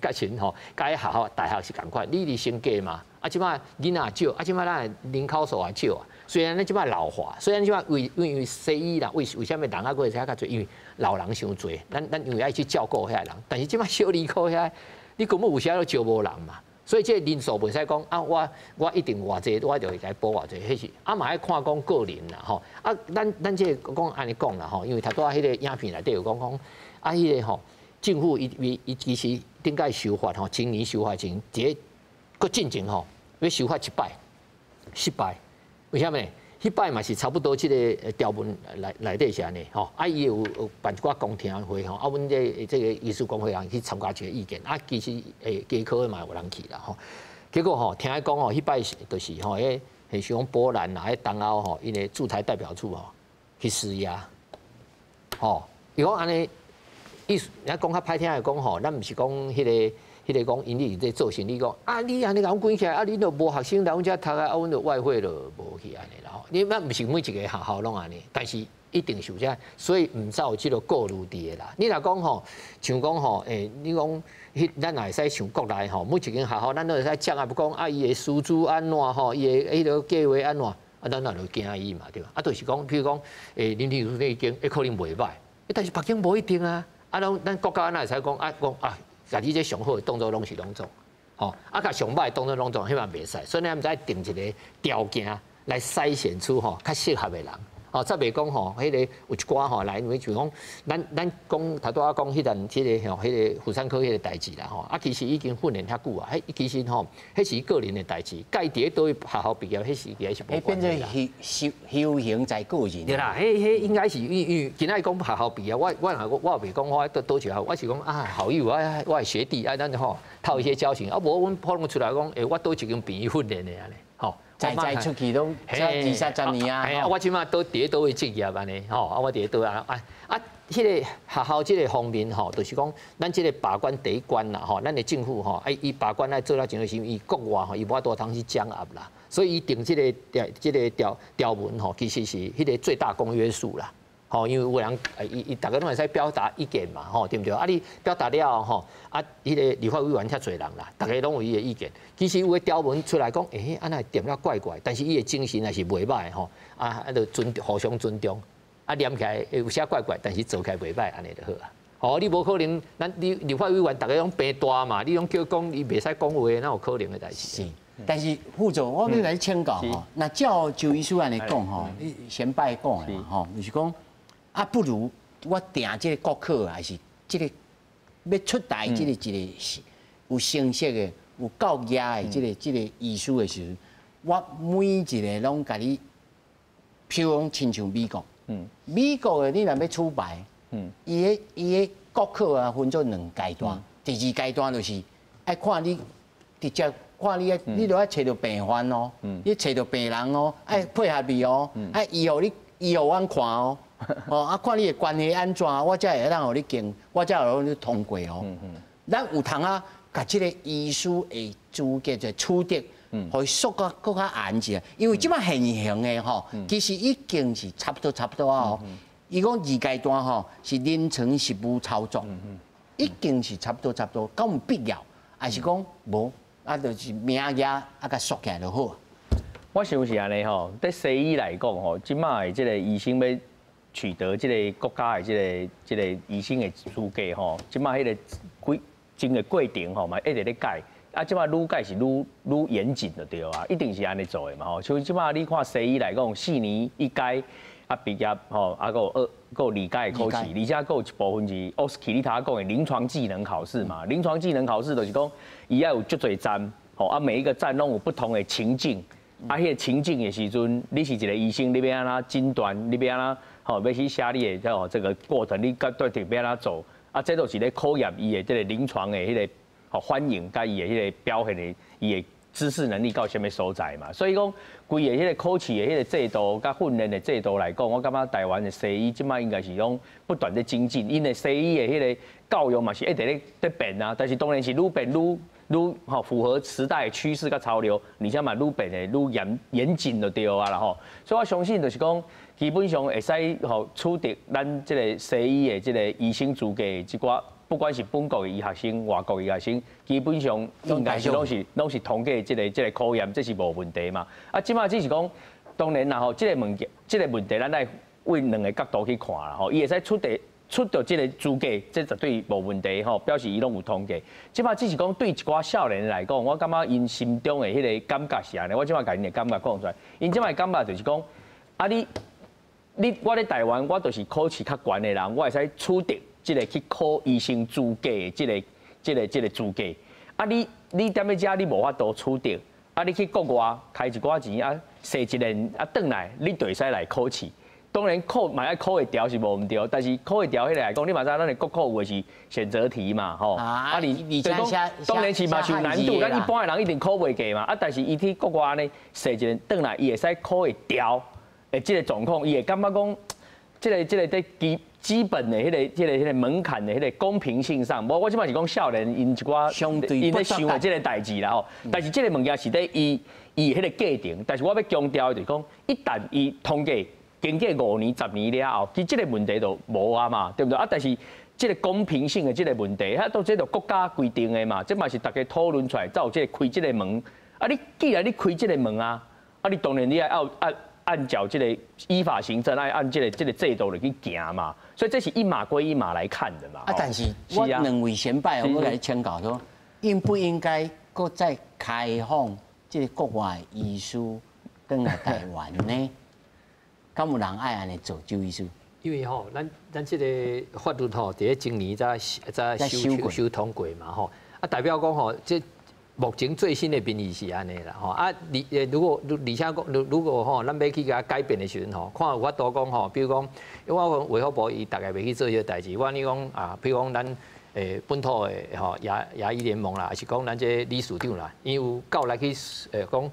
甲親吼，佮學校大學是仝款，你佇升格嘛，啊這擺囡仔少，啊這擺咱人口數也少啊。雖然咱這擺老化，雖然這擺為因為西醫啦，為為啥物人猶閣會使較濟？因為老人傷濟，咱咱因為愛去照顧遐人，但是這擺小兒科遐，你根本有時都招無人嘛。所以這個人數袂使講啊，我我一定偌濟，我就會共伊補偌濟，彼是啊嘛愛看講個人啦吼。啊，咱咱這個講按呢講啦吼，因為頭拄仔彼個影片內底有講講啊，彼個吼政府伊伊伊其實頂擺修法吼，青年修法前，佇咧閣進前吼，欲修法一擺失敗。為啥物？彼擺嘛是差不多這个條文內內底是按呢吼，啊伊有有辦一寡公聽會吼，啊阮這這个醫師公會人去參加一个意見，啊其實欸加科的嘛有人去啦吼，結果吼聽伊講吼，彼擺就是吼，彼彼像講波蘭啦，彼東歐吼，𪜶的駐台代表處吼去施壓，吼，伊講按呢，意思，人講較歹聽的講吼，咱毋是講彼个。彼个講𪜶咧做生意講，啊你按呢共阮關起來，啊你都無學生來阮遮讀啊，啊阮就外匯就無去按呢啦吼。你咱毋是每一個學校攏按呢，但是一定是有這，所以毋使有這個顧慮佇的啦。你若講吼，像講吼，你講彼咱也會使像國內吼，每一間學校咱都會使講啊，講啊伊的師資按怎吼，伊的彼个計劃按怎，啊咱也就驚伊嘛對吧？啊，就是講，比如講，林庭那間可能袂䆀，但是別間無一定啊。啊，咱國家哪會使講啊講啊，共你這上好的當做攏是攏總，吼，啊，共上歹的當做攏總，彼嘛袂使。所以咱毋知定一个條件來篩選出吼較適合的人。哦，才袂講吼，彼个有一寡吼來，因為像講，咱講頭拄仔講彼陣這个吼，彼个婦產科彼個代誌啦吼，啊，其實已經訓練遐久啊，彼其實吼，彼是個人的代誌，佮伊佇咧佗位學校畢業，彼是其實是無關係啦。變做修修行在個人。對啦，彼彼應該是因為今仔講學校畢業，我若我袂講我佗佗一學，我是講啊好友啊，我的學弟啊，咱吼套一些交情，啊無阮普通出來講，我佗一間病院訓練的按呢，吼。在在出去攏才二三十年啊！我這馬都佇咧佗位職業按呢，吼啊！我佇咧佗啊啊啊！彼个學校這个方面吼，就是講咱這个把關第一關啦，吼，咱的政府吼，啊伊把關來做了真好，是伊國外吼，伊無法度通去掌握啦，所以伊定這个條這个條條文吼，其實是彼个最大公約數啦。吼，因為有人伊伊逐个攏會使表達意見嘛，吼，對毋對？啊，你表達了吼，啊，彼个立法委員遐濟人啦，逐个攏有伊的意見。其實有的條文出來講，按呢定了怪怪，但是伊的精神也是袂䆀吼，啊，啊，就尊互相尊重，啊，念起來有啥怪怪，但是做起來袂䆀，按呢就好啊。吼，你無可能，咱你立法委員逐个攏平大嘛，你攏叫講伊袂使講話，哪有可能的代誌？是，但是副總，我欲來請教吼，若照周醫師按呢講吼，你先擺講的嘛吼，就是講。啊，不如我定這个國考，還是這个欲出來這个一个有成績的、有夠額的這个這个醫師的時陣，我每一个攏共你，譬如講親像美國，美國的你若欲取牌，伊的國考啊分做兩階段，第二階段就是愛看你直接看你，你著愛揣著病患哦，你揣著病人哦，愛配合你哦，愛醫予你醫予阮看哦。哦，啊，看你的關係按怎，我才會當予你經，我才會予你通過哦。咱有通啊，共這个醫師的資格就取得，予伊縮較閣較嚴一下，因為這擺現行的吼，其實已經是差不多差不多啊吼。伊講二階段吼是臨床實務操作，已經是差不多差不多，敢有必要？還是講無？啊，就是名額啊，共縮起來就好。我想是按呢吼，對西醫來講吼，這擺的這个醫生欲取得這个國家的這个這个醫生的資格吼，這擺彼个規整个過程吼嘛一直咧改，啊，這擺愈改是愈愈嚴謹就對啊，一定是按呢做的嘛吼。像這擺你看西醫來講，4年一階啊畢業吼，啊閣有二閣有二階的考試，而且閣有一部分是 OSCE 你頭仔講的臨床技能考試嘛。臨床技能考試就是講，伊愛有足濟站，吼啊每一個站攏有不同的情境，啊，彼个情境的時陣，你是一個醫生，你欲按怎診斷，你欲按怎？吼，欲去寫你的這這個過程，你決定欲按怎做？啊，這都是咧考驗伊的這個臨床的彼个吼反應，佮伊的彼個表現的，伊的知識能力到啥物所在嘛。所以講，規个彼个考試的彼個制度佮訓練的制度來講，我感覺台灣的西醫這擺應該是講不斷咧精進，𪜶的西醫的彼個教育嘛是一直咧咧變啊，但是當然是愈變愈愈吼符合時代的趨勢佮潮流，而且嘛愈變的愈嚴嚴謹就對啊啦吼。所以我相信就是講，基本上會使吼取得咱這个西醫的這个醫生資格的這寡，不管是本國的醫學生、外國的醫學生，基本上應該是攏是通過這个這个考驗，這是無問題嘛。啊，這擺只是講，當然啦吼，這个問題這个問題，咱愛為兩个角度去看啦吼。伊會使取著這个資格，這絕對無問題吼，表示伊攏有通過。這擺只是講對一寡少年來講，我感覺𪜶心中的彼个感覺是按呢，我這擺共𪜶的感覺講出來，𪜶這擺感覺就是講，啊你。你我咧台灣，我就是考試較懸的人，我會使取得這个去考醫生資格的這个、這个、這个資格。啊你，你踮咧遮你無法度取得，啊你去國外開一寡錢啊，踅一年啊，轉來你就會使來考試。當然考嘛愛考會牢是無毋對，但是考會牢彼个來講，你嘛知咱的國考有的是選擇題嘛，吼。啊你當當然是嘛是有難度，咱一般的人一定考袂過嘛。啊，但是伊去國外按呢踅一年轉來，伊會使考會牢。的這个狀況，伊會感覺講，這个這个佇基基本的彼个門檻的彼個公平性上，無我這擺是講少年𪜶一寡相對𪜶咧想的這個代誌啦吼，但是這個物件是咧伊伊彼個過程，但是我欲強調的就是講，一旦伊通過經過5年、10年了後，其實這個問題就無啊嘛，對毋對？啊，但是這個公平性的這個問題，彼都這就國家規定的嘛，這嘛是大家討論出來，才有這個開這個門。啊，你既然你開這個門啊，啊，你當然你愛按照這個依法行政，愛按這個制度來去行嘛。所以這是一碼歸一碼來看的嘛。啊，但是我兩位先輩，我共你請教說，應不應該閣再開放這個國外醫師轉來台灣呢？敢有人愛按呢做，周醫師？因為吼，咱這個法律吼，佇咧今年才才修修通過嘛吼，啊代表講吼，這目前最新的民意是按呢啦吼，啊，如果而且講，如果吼，咱欲去共改變的時陣吼，看有法度講吼，比如講，因為我講衛福部伊大概袂去做這個代誌，我按呢講啊，比如講咱本土的吼牙醫聯盟啦，還是講咱這理事長啦，伊有夠來去講。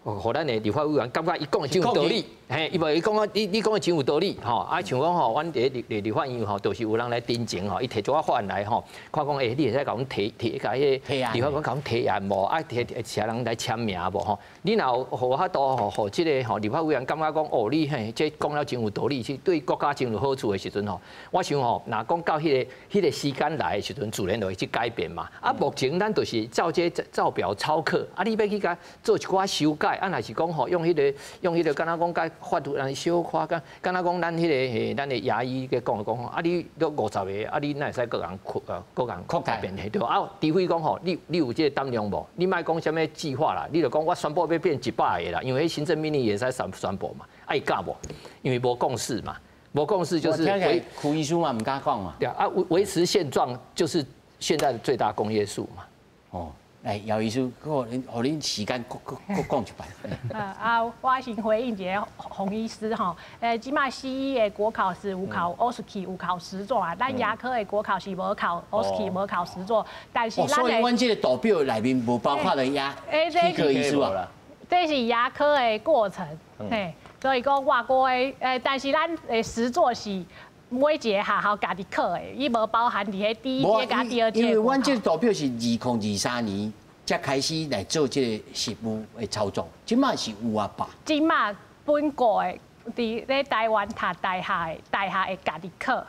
予咱的立法委員感覺伊講的真有道理，嘿，伊無伊講啊，你講的真有道理，吼，啊，像講吼，阮佇咧立法院吼，就是有人來陳情吼，伊提出個法案來吼，看講欸，你會使共阮提提共彼個立法院共阮提案無？啊，提提請人來簽名無？吼，你若有予法度予予這個吼立法委員感覺講，哦，你嘿，這講了真有道理，是對國家真有好處的時陣吼，我想吼，若講到彼個時間來的時陣，自然就會去改變嘛。啊，目前咱就是照這照表操課，啊，你欲去共做一寡修改。啊，若是講吼，用彼個，敢若講共法律按呢小可，敢若講咱彼個嘿，咱的牙醫咧講講吼，啊，你都50個，啊，你哪會使閣共擴閣共擴大變對啊，除非講吼，你有這個膽量無？你莫講啥物計劃啦，你就講我宣布欲變100個啦，因為彼行政命令會使宣布嘛，啊，伊敢無？因為無共識嘛，無共識就是維區醫師嘛，毋敢講嘛。對啊，維持現狀就是現在的最大公約數嘛。哦。來，姚醫師，閣予恁時間，閣閣閣講一擺。啊，我先回應一下洪醫師吼，這擺西醫的國考是有考 OSCE，有考實作啊，咱牙科的國考是無考 OSCE，無考實作，但是咱所以阮這個圖表內面無包括了牙齒科醫師啊。這是牙科的過程，嘿，所以講外國的，但是咱的實作是每一個學校家己考的，伊無包含佇彼第一階佮第二階。因為阮這個圖表是2023年才開始來做這個實務的操作，這擺是有啊吧？這擺本國的佇咧台灣讀大學的，大學會家己考，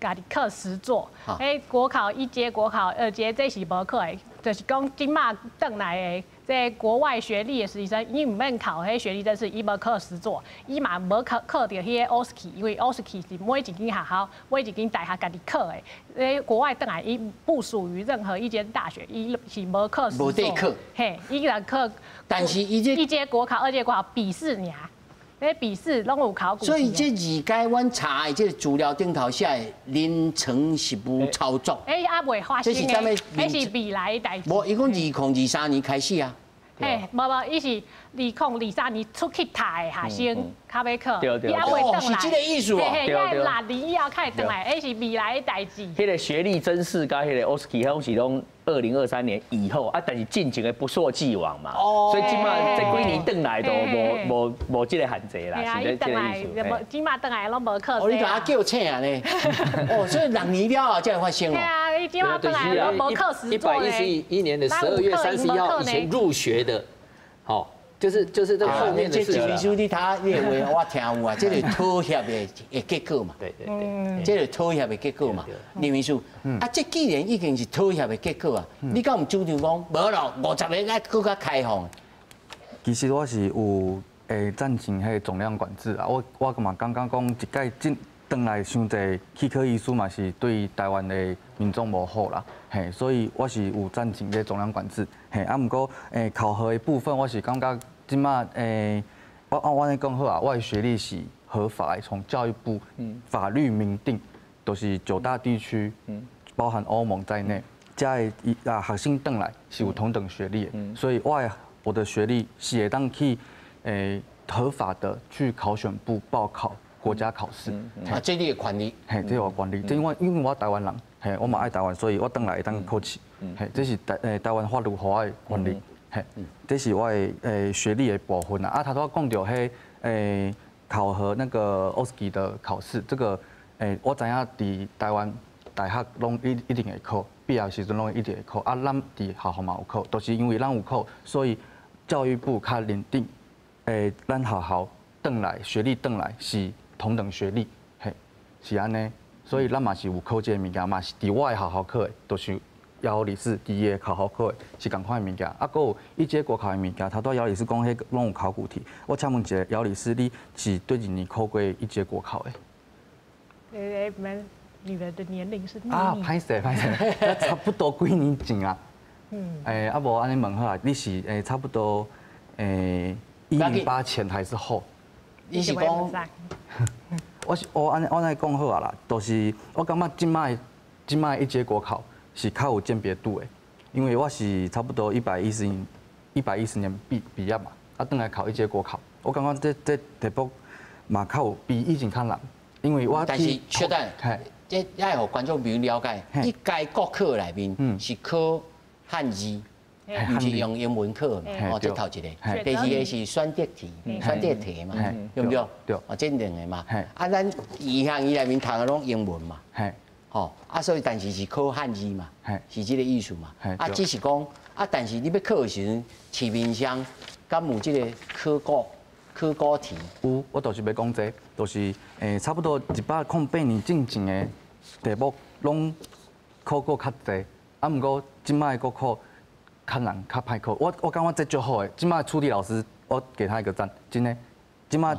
家己考實作。彼國考一階、國考二階，這是無考的，就是講這擺轉來的。這國外學歷的實習生，伊毋免考彼學歷證書，伊無考實作，伊嘛無考著彼個 OSCE，因為 OSCE 是每一間學校、每一間大學家己考的。咧國外轉來，伊不屬於任何一間大學，伊是無考實作。無得考。嘿，伊來考。但是伊這一階國考、二階國考筆試爾，彼筆試攏有考。所以這二階阮查的這個資料頂頭寫的臨床實務操作。欸，猶未發生的，彼是未來的代誌。無，伊講2023年開始啊。嘿，無無，伊是2023年出去讀的學生較欲考，對對。伊猶未轉來。是這個意思哦。嘿嘿，愛6年以後才會轉來，彼是未來的代誌。彼個學歷甄試佮彼個 OSCE，彼攏是攏2023年以後啊，但是進前的不溯既往嘛，所以這擺這幾年轉來都無這個限制啦，是這個意思。這擺轉來攏無考。哦，你共我叫醒啊呢？哦，所以六年了後才會發生哦。對啊，伊這擺轉來攏無考實作。111年的12月31號以前入學的，好。就是這個後面的事情。這醫師你頭你的話我聽有啊，這是妥協的結果嘛。對對對，這是妥協的結果嘛。林醫師，啊，這既然已經是妥協的結果啊，你敢毋主張講無咯？50個愛閣較開放？其實我是有會贊成彼個總量管制啊。我嘛感覺講一擺進轉來傷濟齒科醫師嘛是對台灣的民眾無好啦。嘿，所以我是有贊成這個總量管制。嘿，啊，毋過考核的部分，我是感覺。這擺我按呢講好啊，我的學歷是合法的，從教育部法律明定，都是九大地區，包含歐盟在內，遮的啊學生轉來是有同等學歷的，所以我的學歷是會當去合法的去考選部報考國家考試。啊，這你的權利。嘿，這是我權利。這因為我台灣人，嘿，我嘛愛台灣，所以我轉來會當考試。嘿，這是台灣法律予我的權利。嘿，這是我的學歷的部分啦。啊，頭拄仔講著彼考核那個 OSCE 的考試，這個我知影佇台灣大學攏一定會考，畢業時陣攏一定會考。啊，咱佇學校嘛有考，就是因為咱有考，所以教育部較認定，咱學校轉來學歷轉來是同等學歷，嘿，是按呢。所以咱嘛是有考這个物件，嘛是佇我的學校考的，就是姚理事佇伊的學校考的是仝款的物件。啊，閣有一階國考的物件，頭拄姚理事講彼攏有考古題。我請問一下，姚理事，你是佗一年考過一階國考的？你們的年齡是？啊，歹勢歹勢，差不多幾年前啊。啊無按呢問好啊，你是差不多108前還是後？你是講？我按呢我按呢講好啊啦，就是我感覺這擺一階國考是較有鑑別度的，因為我是差不多110年畢業嘛，啊，轉來考一階國考，我感覺這題目嘛較有比以前較難，因為我但是小等，這愛予觀眾朋友了解，一階國考內面是考漢字，毋是用英文考嘛，哦，這頭一個。第二個是選擇題，選擇題嘛，對毋對？對。哦，這兩個嘛。啊，咱醫學院內面讀的攏英文嘛。吼，啊，所以但是是考漢字嘛，是這個意思嘛。啊，只是講啊，但是你欲考的時陣，市面上敢有這個考古題？有，我就是欲講這個，就是差不多108年進前的題目攏考過較濟，啊，毋過這擺國考較難，較歹考。我感覺這足好的，這擺出題老師，我給他一個讚，真的。這擺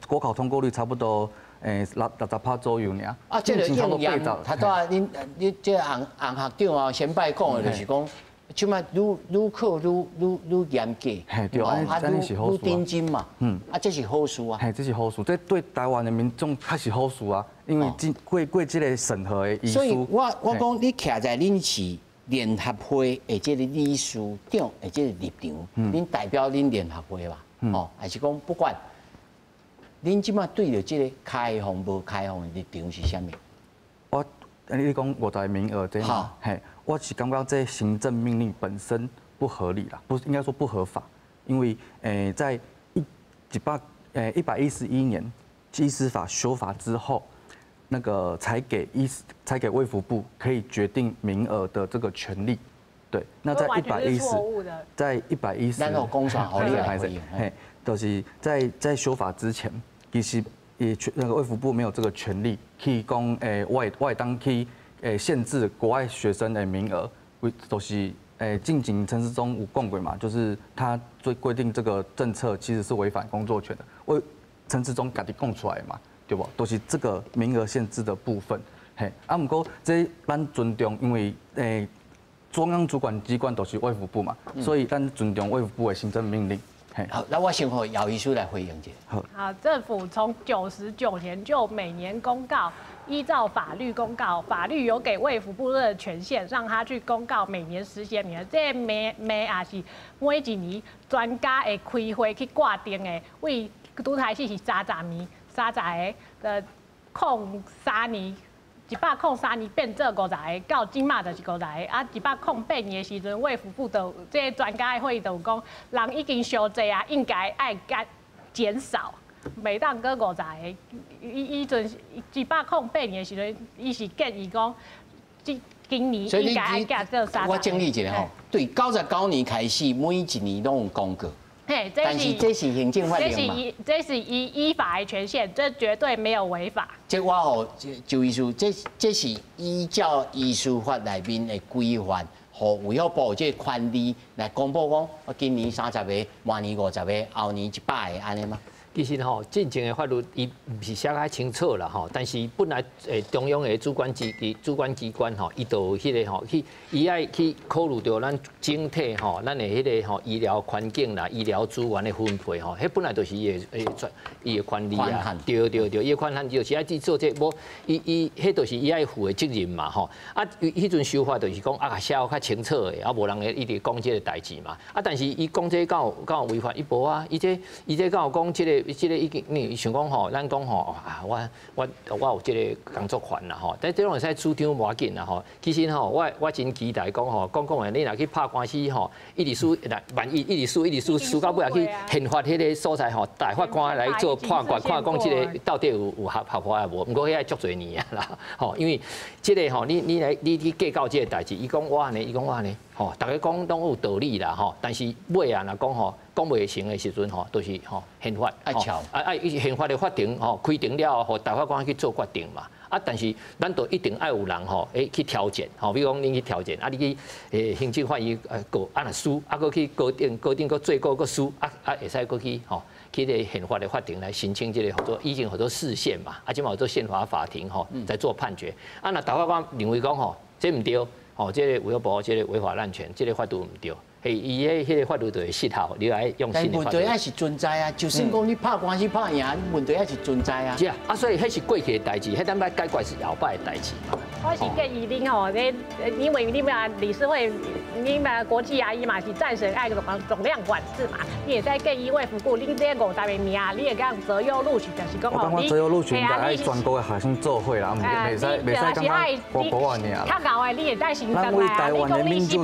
國考通過率差不多60%左右爾。啊，這個應驗，頭拄仔恁你這個洪洪學長啊，先擺講的就是講，這擺愈愈考愈愈愈嚴格，嘿對，啊愈愈認真嘛，啊這是好事啊。嘿，這是好事，這對台灣的民眾較是好事啊，因為經過這個審核的醫師。所以我講你徛在恁是聯合會的這個理事長的這個立場，恁代表恁聯合會吧？哦，還是講不管，恁這擺對著這個開放無開放的立場是啥物？我你講50個名額這嘛？嘿，我是感覺這行政命令本身不合理啦，不應該說不合法，因為在111年醫師法修法之後，那個才給衛福部可以決定名額的這個權利，對。那在一百一十，在一百一十，咱有講煞，予你來回應。嘿，就是在修法之前，其實也那個衛福部沒有這個權利去講，我會當去限制國外學生的名額，就是進前陳時中有講過嘛，就是他最規定這個政策其實是違反工作權的，為陳時中家己講出來嘛。對無？都是這個名額限制的部分，嘿。啊，毋過這咱尊重，因為中央主管機關都是衛福部嘛，所以咱尊重衛福部的行政命令。嘿。好，那我先予姚醫師來回應一下。好。好，政府從99年就每年公告，依照法律公告，法律有給衛福部的權限，讓他去公告每年實習名額。這名額也是每一年專家會開會去決定的，為拄開始是三十名。30個的空三年，103年變做五十個，到這馬就是五十個。啊，108年的時陣，衛福部就這個專家會議就有講，人已經傷濟啊，應該愛減少，袂當閣五十個。伊彼陣108年的時陣，伊是建議講，這今年應該愛減做30。我整理一下吼，對，99年開始，每一年攏有公告。嘿，但是這是行政法令嘛？這是依法的權限，這絕對沒有違法。這我予周醫師，這是依照醫師法內面的規範，予衛福部這個權利來公布講，我今年三十個，明年50個，後年100個，按呢嗎？其實吼，進前的法律伊毋是寫較清楚啦吼，但是本來中央的主管機關吼，伊就有彼個吼去，伊愛去考慮著咱整體吼，咱的彼個吼醫療環境啦、醫療資源的分配吼，彼本來就是伊的伊的權利啊，對對對，伊的權限就是愛去做這個，無伊伊彼就是伊愛負的責任嘛吼。啊，彼陣修法就是講啊，寫較清楚的，啊，無人會一直講這個代誌嘛。啊，但是伊講這個敢有違法？伊無啊，伊這敢有講這個。這個已經你想講吼，咱講吼啊，我有這個工作權啦吼，但這攏會使主張無要緊啦吼。其實吼，我真期待講吼，講講的，你若去拍官司吼，一直輸，萬一一直輸一直輸，輸到尾仔去憲法彼個所在吼，大法官來做判決，看講這個到底有合法抑無？毋過彼愛足濟年啊啦，吼，因為這個吼，你來你去計較這個代誌，伊講我按呢，伊講我按呢，吼，逐家講攏有道理啦吼，但是尾啊若講吼，講袂成的時陣吼，都是吼憲法，愛吵，啊，憲法的法庭吼開庭了後，予大法官去做決定嘛。啊，但是咱都一定愛有人吼，去調解，吼，比如講恁去調解，啊，你去行政法院告，啊若輸，啊，閣去高等高等閣最高閣輸，啊啊會使閣去吼，去個憲法的法庭來申請這個號做以前號做釋憲嘛，啊，這馬號做憲法法庭吼，來做判決。啊，若大法官認為講吼，這毋對，吼，這個衛福部這個違法濫權，這個法律毋對。嘿，伊彼個法律就會失效，你愛用新的法律。但問題還是存在啊，就算講你拍官司拍贏，問題還是存在啊。是啊，啊，所以彼是過去的代誌，彼等欲解決是後擺的代誌嘛。我是建議恁吼，你因為你們理事會，你們國際牙醫嘛是贊成愛總量管制嘛，你會使建議衛福部，恁這五十个名，你會當擇優錄取，就是講我感覺擇優錄取應該愛全國的學生做伙啦，毋袂使袂使感覺我國外爾。較𠢕的你會使先咱為台灣的民主。